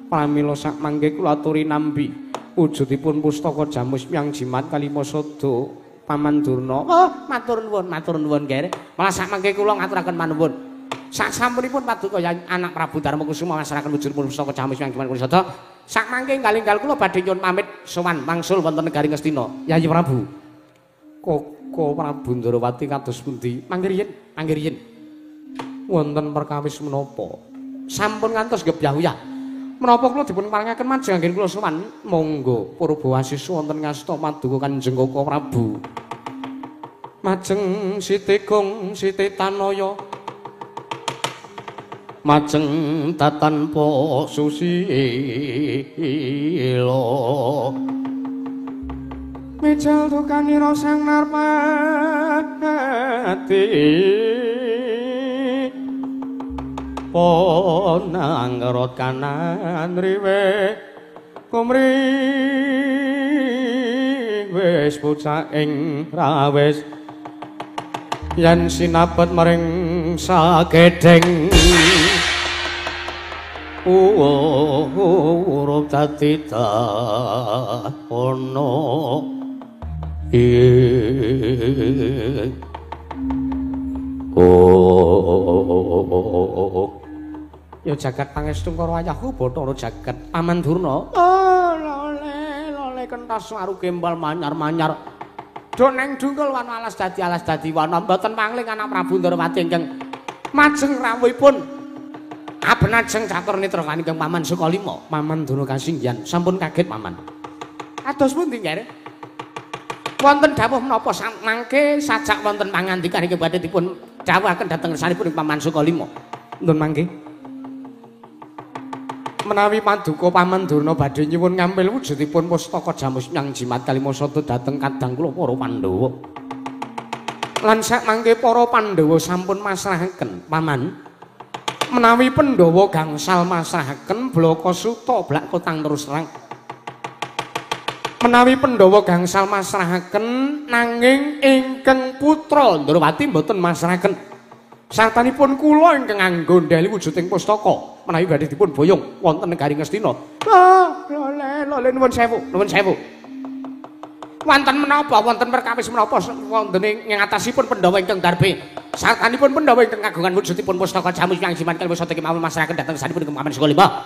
Pramila sakmangke kula aturi nampi wujudipun pustaka jamus yang jimat kalima sada Paman Durna. Oh, matur nuwun Ger. Malah sakmangke kula ngaturaken manuwun. Sasampunipun paduka anak Prabu Darma Kusuma masrahaken wujudipun pustaka jamus yang jimat kalima sada. Sakmangke enggal-enggal kula badhe nyuwun pamit sowan wangsul wonten negari Ngastina. Yayi Prabu. Koko Prabu Ndrawati kados pundi? Mangke riyin, mangke riyin. Wonten perkawis menapa? Sampun ngantos gebyah-uyah. Menapa kula dipun paringaken majeng anggen kula sowan? Monggo Purbawasisa wonten ngasta paduka Kanjeng Koko Prabu. Majeng Siti Gong Siti Tanaya. Majeng tatanpa susila. Mijal dukanira sang Narpati. Ponangrot kanan riwe kumri wis bocah ing rawis yen sinapet maring sagedheng urup dadi ana oh. Ya jagat pangestu karo ayahku Bathara jagat Paman Durna. Oh, lole lole kentas aru gembal manyar-manyar. Do neng dungkul wana alas dadi wana mboten pangling anak Prabu Ndrawati ingkang majeng rawuhipun abenajeng catur netra ingkang Paman Sukalima. Paman Durna kasinggihan sampun kaget Paman. Kados pundi nggih? Wonten dawuh menapa mangke sajak wonten pangandikan ingkang badhe dipun dawuhaken dhateng ngersanipun Paman Sukalima. Nuwun mangke. Menawi paduka Paman Durna badhe nyuwun ngampil wujudipun pustaka jamus yang jimat kalima sada dhateng kadang kula para Pandhawa. Lan sakmangke para Pandhawa sampun masrahaken Paman. Menawi Pandhawa gangsal masrahaken blaka suta blak kotang terus terang. Menawi Pandhawa gangsal masrahaken nanging ingkang putra Ndrawati mboten masrahaken. Sartanipun kula ingkang nganggo ndheli wujuding pustaka menawi badhe dipun boyong wonten negari Ngastina. Ah, lole lole nuwun sewu, nuwun sewu. Wonten menapa wonten perkawis menapa wonten ing ngatasipun Pandhawa ingkang darbe. Sartanipun Pandhawa ingkang kagungan wujudipun pustaka jamus yang jimat kalima sada kemawon masrahaken dhateng sanipun Paman Sukalima.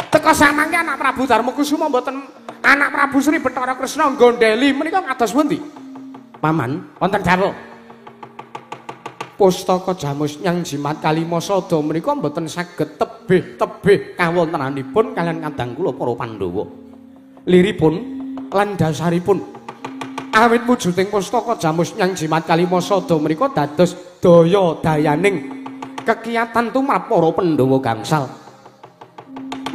Teka samangke anak Prabu Darma Kusuma mboten anak Prabu Sri Bathara Kresna nggondheli menika kados pundi? Paman, wonten dawuh. Pustaka jamus yang jimat kalima sada menika mboten saged tebih-tebih kawontenanipun kaliyan kadang kula para Pandhawa. Liripun lan dasaripun awit wujuding pustaka jamus yang jimat kalima sada menika dados daya dayaning kekiyatan tumrap para Pandhawa gangsal.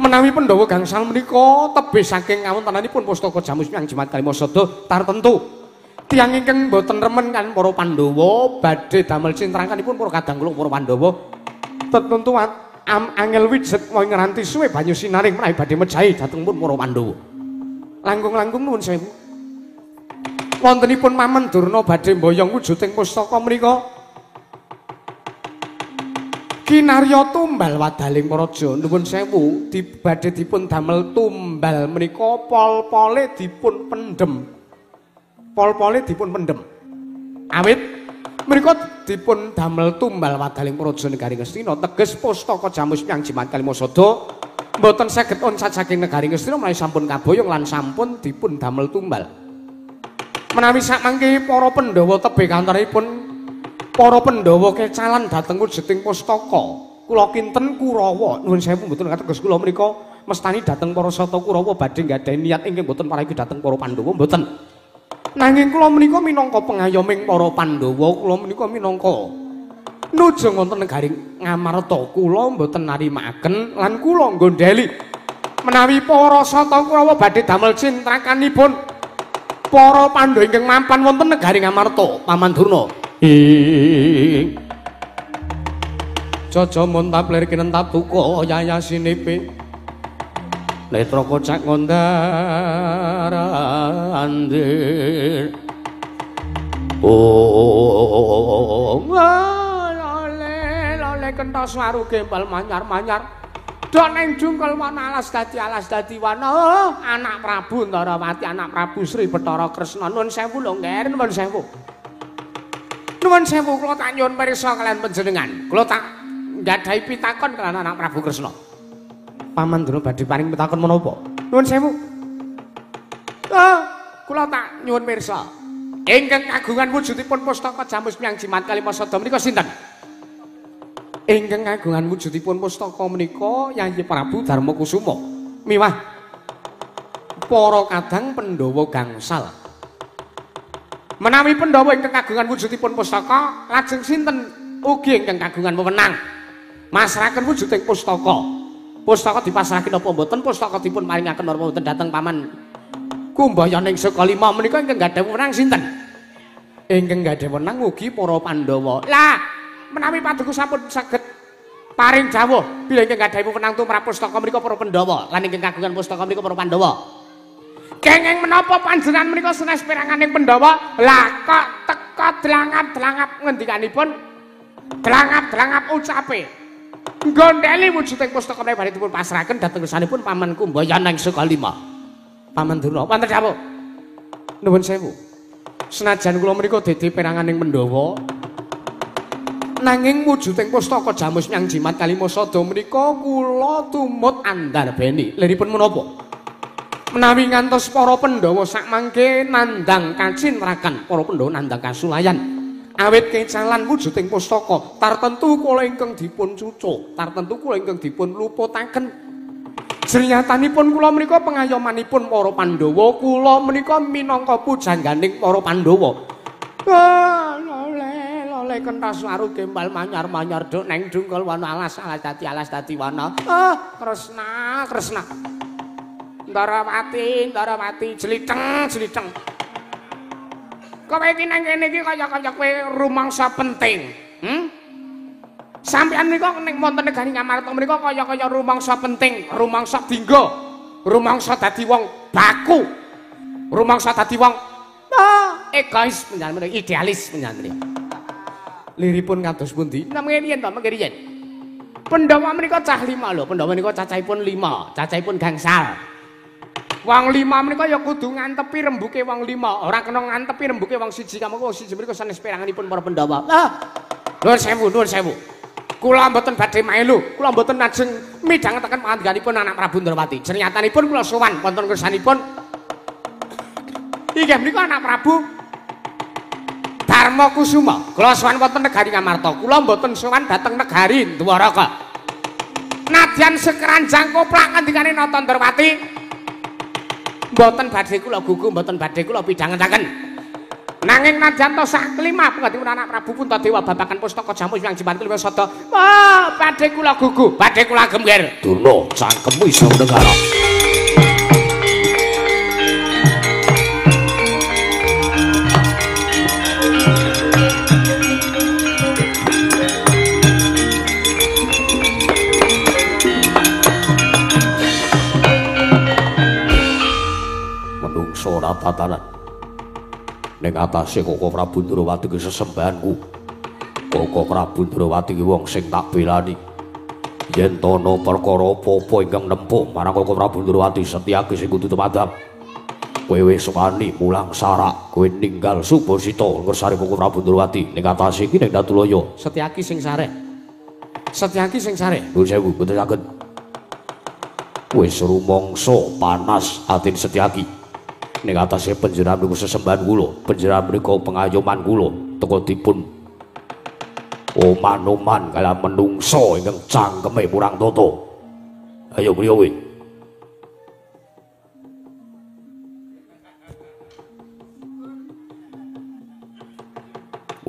Menawi Pandhawa gangsal menika tebih saking kawontenanipun pustaka jamus yang jimat kalima sada tartentu Tiyang ingkang boten remen kan para Pandhawa badhe damel cintrakanipun para kadang kula para Pandhawa. Tetentu angel wijet wong ngranti suwe banyu sinaring menawi badhe mejahi dhatengipun para Pandhawa. Langkung-langkung nuwun sewu. Wontenipun Paman Durna badhe mboyong wujuding pustaka menika. Kinarya tumbal wadaling praja nuwun sewu badhe dipun damel tumbal menika pol-pole dipun pendhem. Pol-pole dipun pendhem. Awit menika dipun damel tumbal wadaling praja negari Ngastina teges pustaka Jamus Myang Jimat Kalimasada mboten saged oncat saking negari Ngastina menawi sampun kaboyong lan sampun dipun damel tumbal. Menawi sakmangke para Pandhawa tebih kantoripun para Pandhawa kecalan dhateng wujuding pustaka. Kula kinten Kurawa nuwun sewu mboten kateges kula menika mestani dhateng para sata Kurawa badhe nggadahi niat ingkang mboten parayu dhateng para Pandhawa mboten. Nanging kula menika minangka pengayoming para Pandhawa, kula menika minangka nuju wonten negari Ngamarta, kula mboten narimakaken lan kula nggondheli menawi para sata Kurawa badhe damel cintrakanipun para Pandhawa ingkang mampan wonten negari Ngamarta. Paman Durna. Ing Jaja montap lir kinentap duka yayasinipe netra kocak ngondar andir. Oh lole lole kentos waru gembal manyar-manyar do ning jungkel wana alas dadi wana. Anak Prabu Ndarawati, anak Prabu Sri Bathara Kresna. Nuwun sewu lho Ngger, nuwun sewu. Nuwun sewu kula tak nyuwun pirsa kalian panjenengan. Kula tak nggadahi pitakon kalian anak Prabu Kresna. Paman Durna badhe paring pitakon menapa? Nuwun sewu. Kula tak nyuwun pirsa. Ingkang kagungan wujudipun pustaka Jamus Myang Jimat Kalimasada menika sinten? Ingkang kagungan wujudipun pustaka menika Yayi Prabu Darmakusuma. Miwah para kadang Pandhawa gangsal. Menawi Pandhawa ingkang kagungan wujudipun pustaka, lajeng sinten ugi ingkang kagungan wewenang masrahaken wujuding pustaka? Pustaka dipasrahaken napa mboten? Pustaka dipun paringaken napa mboten dhateng Paman Kumbayana ing Sukalima menika ingkang gadhah wewenang sinten? Ingkang gadhah wewenang ugi para Pandhawa. Lah, menawi paduka sampun saged paring dawuh bilih ingkang gadhah wewenang tumrap pustaka menika para Pandhawa lan ingkang kagungan pustaka menika para Pandhawa. Kenging menapa panjenengan menika sanes peranganing Pandhawa? Lah kok teka dlangap-dlangap ngendikanipun? Dlangap-dlangap ucape. Nggondheli wujuding pustaka menika badhe dipun pasrahaken dhateng ngersanipun Paman Kumbayana ing Sukalima. Paman Durna, wonten dawuh. Nuwun sewu. Senajan kula menika dadi peranganing Pandhawa, nanging wujuding pustaka Jamus Myang Jimat Kalimasada menika kula tumut andarbeni. Liripun menapa? Menawi ngantos para Pandhawa sakmangke nandhang kacintrakan, para Pandhawa nandhang kasulayan awit kecalan wujuding pustaka, tartentu kula ingkang dipun cucuk, tartentu kula ingkang dipun luputaken. Jernyatanipun kula menika pengayomanipun para Pandhawa, kula menika minangka pujangganing para Pandhawa. Lole lole kentas waru gembal manyar-manyar duk neng dungkul wana alas alas dadi wana. Kresna Kresna. Ndarawati, Ndarawati, jlitheng, jlitheng. Kowe iki nang kene iki kaya-kaya kowe rumangsa penting. Sampeyan menika ning wonten negari Ngamarta menika kaya-kaya rumangsa penting, rumangsa dinggo, rumangsa dadi wong baku, rumangsa dadi wong egois panjenengan menika, idealis panjenengan menika. Liripun kados pundi? Namung riyen to, mengke riyen. Pandhawa menika cah 5 lho, Pandhawa menika cacahipun 5, cacahipun gangsal. Wong 5 menika ya kudu ngantepi rembuke wong 5, ora kena ngantepi rembuke wong siji, kamangka wong siji menika sanes peranganipun para Pandhawa. Nuwun sewu, nuwun sewu. Kula mboten badhe melu, kula mboten ajeng midhangetaken pangandikanipun anak Prabu Ndrawati. Jernyatanipun kula sowan wonten kersanipun inggih menika anak Prabu Darmakusuma. Kula sowan wonten negari Ngamarta. Kula mboten sowan dhateng negari Dwaraka. Nadyan sekeranjang koplak ngendikane Nata Ndrawati, mboten badhe kula gugu, mboten badhe kula pidhangetaken. Nanging nadyan to sak kelima pangandikipun anak Prabu Puntadewa babagan pustaka Jamus Hyang Jimat Kalimasada, wah badhe kula gugu, badhe kula gemger. Durna cangkemmu iso negara. tatanan. Ning atase Koko Prabu Ndrawati ki sesembahanku. Koko Prabu Ndrawati ki wong sing tak belani. Yen to ana perkara apa-apa ingkang nempuh marang Koko Prabu Ndrawati, Setyaki sing kudu tumadhap. Kowe wis wani mulang sarak, kowe ninggal Subasita ngersane Koko Prabu Ndrawati. Ning atase iki ning Datulaya. Setyaki sing sareh. Setyaki sing sareh. Nuwun sewu, mboten saged. Wis rumangsa panas atine Setyaki. Ning atase panjenengan mriku sesembahan kula, panjenengan mriku pengayoman kula, teka dipun oman-oman kala menungso ingkang cangkeme kurang tata. Ayo mriyo kowe.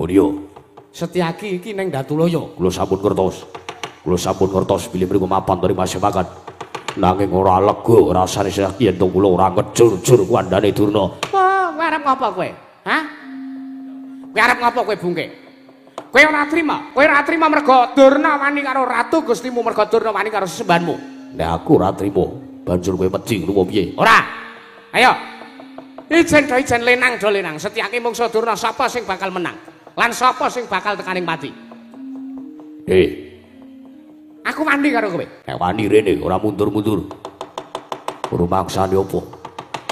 Mriyo. Setyaki iki ning Datulaya. Kula sampun ngertos. Kula sampun ngertos bilih mriku mapan dari masyarakat. Nanging ora lega rasane Setyaki yen kula ora ngejur-jur kandhane Durna. Wah, kowe arep ngopo kowe? Hah? Kowe arep ngopo kowe bungke? Kowe ora trima, kowe ora trima mergo Durna wani karo Ratu Gustimu, mergo Durna wani karo sesembahanmu. Nek aku ora trima, banjur kowe wedi ngono piye? Ora. Ayo. Ijen do ijen lenang do lenang, Setyaki mungsu Durna sapa sing bakal menang? Lan sapa sing bakal tekaning pati? Aku wani karo kowe. Nek wani rene ora mundur-mundur. Rumangsane apa?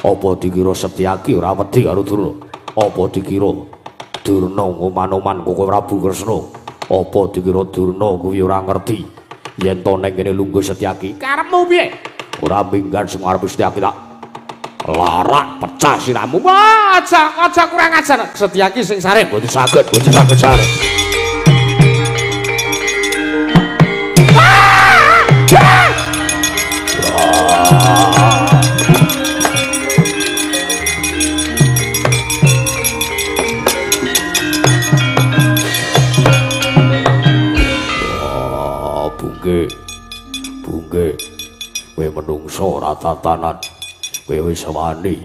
Apa dikira Setyaki ora wedi karo Durna? Apa dikira Durna ngoman-oman Koko Prabu Kresna? Apa dikira Durna kuwi ora ngerti yen to ning kene lungguh Setyaki? Karepmu piye? Ora minggan sing arep Setyaki tak larak pecah siramu. Wah, aja kurang ajar. Setyaki sing sareh. Mboten saged, mboten saged sareh. Bungke, bungke, kowe menungso ora tatanan, kowe wis wani,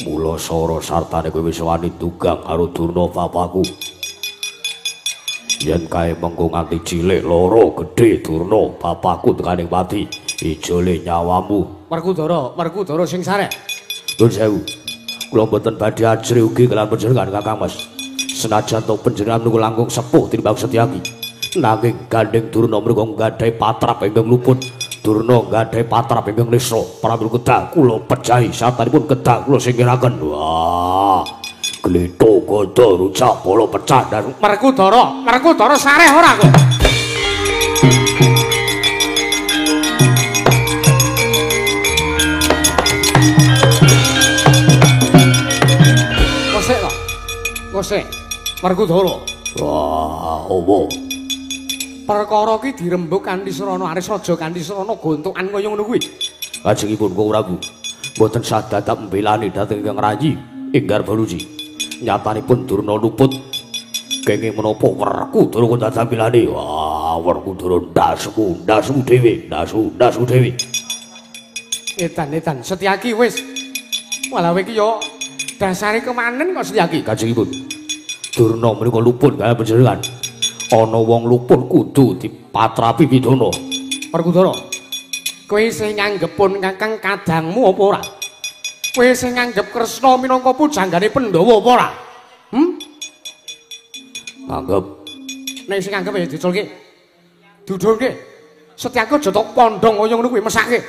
mula sora sartane kowe wis wani dugang karo Durna papaku. Yen kae mengko nganti cilik loro gedhe Durna bapakku tekaning pati, ijole nyawamu. Werkudara, Werkudara sing sareh. Nuwun sewu. Kula mboten badhe ajrih ugi kelan panjenengan Kakang Mas. Senajan to panjenengan niku langkung sepuh tinimbang Setyaki. Nanging gandeng Durna mriku nggadahi patrap ingkang luput. Durna nggadahi patrap ingkang nesra. Pramila kedah kula pejahi satanipun kedah kula singkiraken. Wah. Glitho gada rujak bala pecah dan Werkudara, Werkudara sareh ora kowe? Kosek to. Kosek. Werkudara. Wah, opo? Perkara iki dirembug kanthi srana aris aja kanthi srana gontokan kaya ngono kuwi. Kajengipun Koko Prabu mboten sadadak mbelani dhateng ingkang rayi ing Garbaruci. Nyatanipun Durna luput kenging menapa Werkudara kok dadak mbelani. Wah, Werkudara ndasmu, ndasmu dhewe, ndasmu, ndasmu dhewe. Edan, edan, Setyaki wis. Walah kowe iki yo dasare kemanen kok Setyaki. Kajengipun Durna menika luput kaya panjenengan. Ana wong luput kudu dipatrapi pidana. Werkudara, kowe isih nganggep pun Kakang kadangmu apa ora? Kowe isih nganggep Kresna minangka pujanggane Pandhawa apa ora? Nganggep. Nek isih nganggep ya diculke. Dudulke. Setyaki aja tok pondhong kaya ngono kuwi mesake.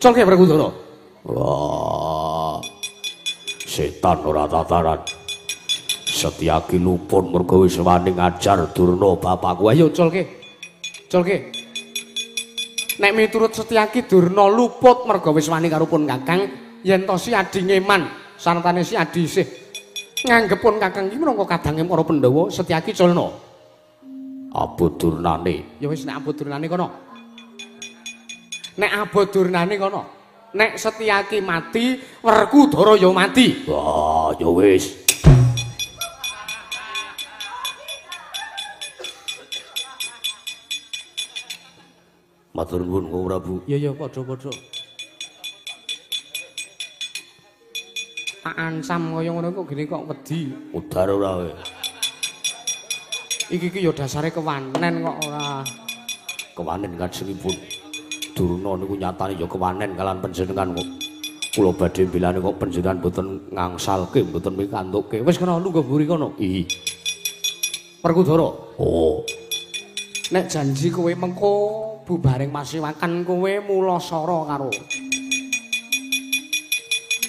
Culke Werkudara. Wah. Setan ora tataran. Setyaki luput mergo wis wani ngajar Durna bapakku. Ayo culke. Culke. Nek miturut Setyaki Durna luput mergo wis wani karo pun Kakang, yen to si Adi ngeman sartane si Adi isih nganggep pun Kakang iki minangka kadange para Pandhawa, Setyaki culna. Abot Durnane. Ya wis nek abot Durnane kono. Nek abot Durnane kono. Nek Setyaki mati, Werkudara ya mati. Wah, ya wis. Matur nuwun Koko Prabu. Ya ya padha-padha. Tak ancam kaya ngono kok gene kok wedi. Udar ora kowe. Iki iki ya dasare kewanen kok ora. Kewanen kajengipun. Durna niku nyatane ya kewanen kalan panjenengan kok. Kula badhe bilane kok panjenengan mboten ngangsalke, mboten mikantuke. Wis kena lungguh mburi kono. Ih. Werkudara. Oh. Nek janji kowe mengko bubaring masiwakan kowe mulasara karo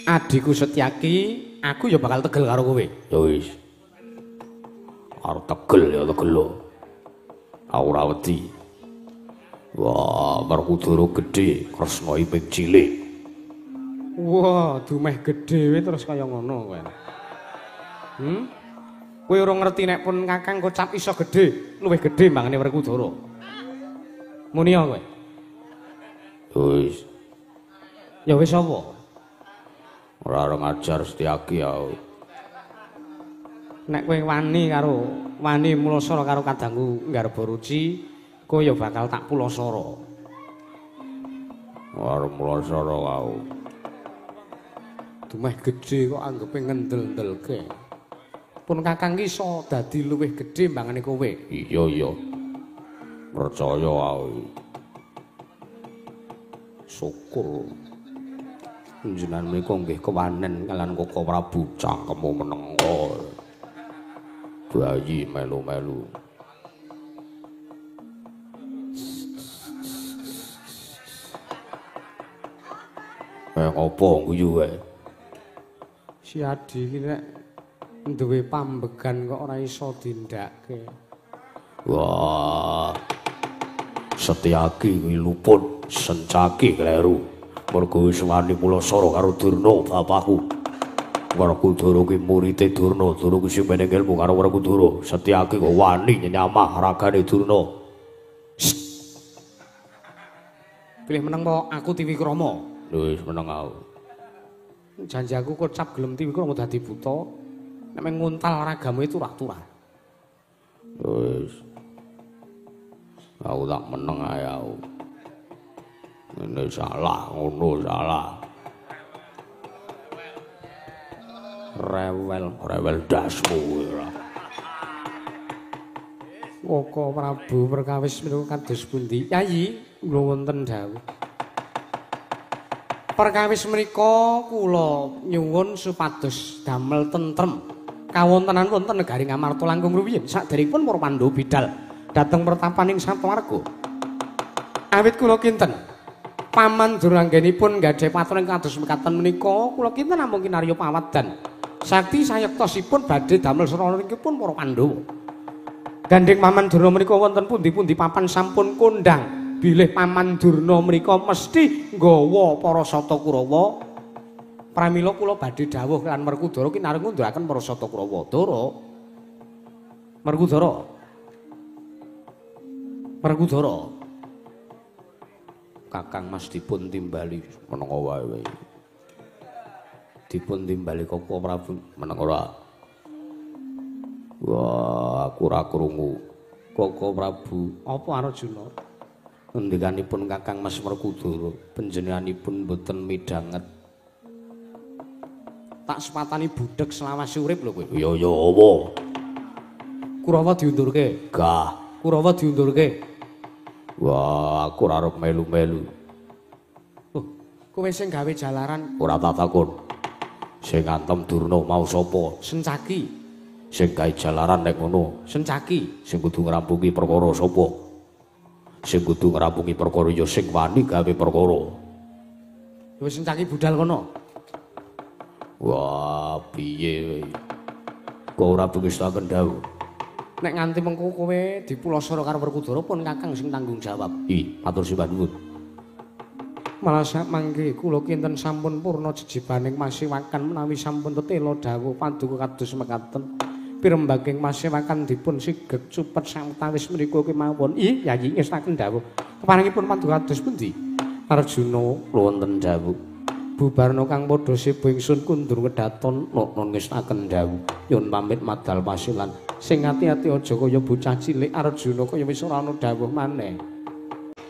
adhiku Setyaki, aku ya bakal tegel karo kowe. Ya wis. Arep tegel ya tegel lho. Aku ora wedi. Wah, Werkudara gedhe, Kresna iping cilik. Wah, dumeh gedhe terus kaya ngono kowe. Kowe ora ngerti nek pun Kakang kocap iso gedhe, luwih gedhe mbangane Werkudara. Muni ya kowe. Wis. Ya wis apa? Ora arep ngajar Setyaki aku. Nek kowe wani karo wani mulasara karo kadangku Nggarba Ruci, kowe ya bakal tak pulasara. Arep mulasara aku. Dumeh gedhe kok anggepe ngendel-ndelke. Pun Kakang ki iso dadi luwih gedhe mbangane kowe. Iya iya. Percaya aku. Syukur. Panjenengan menika nggih kewanen kalian Koko Prabu cangkemmu meneng. Bayi melu-melu. Ngopo guyu wae? Si Adi iki nek duwe pambegan kok ora iso dindake. Wah. Setyaki kuwi luput, Sencaki kleru. Mergo wis wani mulasara karo Durna bapakku. Werkudara kuwi murite Durna, Durna kuwi sing meneng ilmu karo Werkudara. Setyaki kok wani nyamah ragane Durna. Pilih meneng po aku Tiwikrama. Lho wis meneng aku. Janji aku kocap gelem Tiwikrama dadi buta. Nek meng nguntal ragamu itu turah-turah. Wis. Aku tak meneng ae aku. Ngene salah, ngono salah. Rewel, rewel dasmu ora. Koko Prabu perkawis menika kados pundi? Yayi, kula wonten dawuh. Perkawis menika kula nyuwun supados damel tentrem kawontenan wonten negari Ngamarta langkung rumiyin saderengipun para Pandhawa bidal dhateng pertapaning Satwarga. Awit kula kinten paman duranggenipun gadhahi paturan kados mekaten menika kula kinten namung kinarya pawadan sakti sayektosipun badhe damel sranipun para Pandhawa. Gandheng Paman Durna menika wonten pundi-pundi papan sampun kondhang bilih Paman Durna menika mesti nggawa para Sata Kurawa. Pramila kula badhe dawuh lan Werkudara kinareng ngunduraken para Sata Kurawa. Dara. Werkudara. Werkudara. Kakang Mas dipun timbali meneng wae. Dipun timbali Koko Prabu meneng ora. Wah, aku ora krungu. Koko Prabu, apa Arjuna? Ngendikanipun Kakang Mas Werkudara, panjenenganipun mboten midhanget. Tak sepatani budheg selawase urip lho kowe. Iya ya apa? Kurawa diundurke. Gah, Kurawa diundurke. Wah, aku ora arep melu-melu. Loh, kowe sing gawe jalaran ora tak takon. Sing ngantem Durna mau sapa? Sencaki. Sing gawe jalaran nek ngono, Sencaki. Sing kudu ngrampungi perkara sapa? Sing kudu ngrampungi perkara ya sing wani gawe perkara. Wis Sencaki budal kono. Wah, piye kowe? Kok ora pengestaken dawuh? Nek nganti mengko kowe dipulasara karo Werkudara pun Kakang sing tanggung jawab. Ih, matur sembah nuwun. Malah sak mangke kula kinten sampun purna jejibaning masiwakan menawi sampun tetela dawuh paduka kados mekaten. Pirembaking masiwakan dipun sigeg cupet sawetawis menika kemawon. Ih, Yayi ngestaken dawuh. Keparengipun paduka kados pundi? Arjuna wonten dawuh. Bubarna kang padha seba ingsun kundur kedaton nokno ngestaken dawuh. Nyun pamit madal pasilan. Sing ati-ati aja kaya bocah cilik Arjuna kaya wis ora ana dawuh maneh.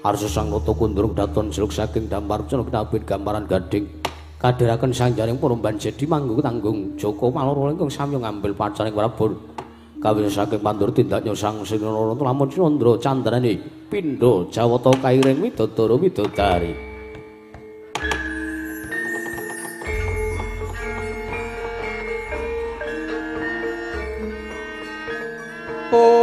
Arsa sang nata kundur kedaton jeluk saking dampar cenok tabit gambaran gading. Kadhiraken sanjaring para banjedi manggung tanggung Joko Maloro ingkang samya ngambil pacaring Prabu. Kawis saking pandur tindaknya sang Sinara lamun Candra candrane pindha Jawata kairing widodara widodari. Oh.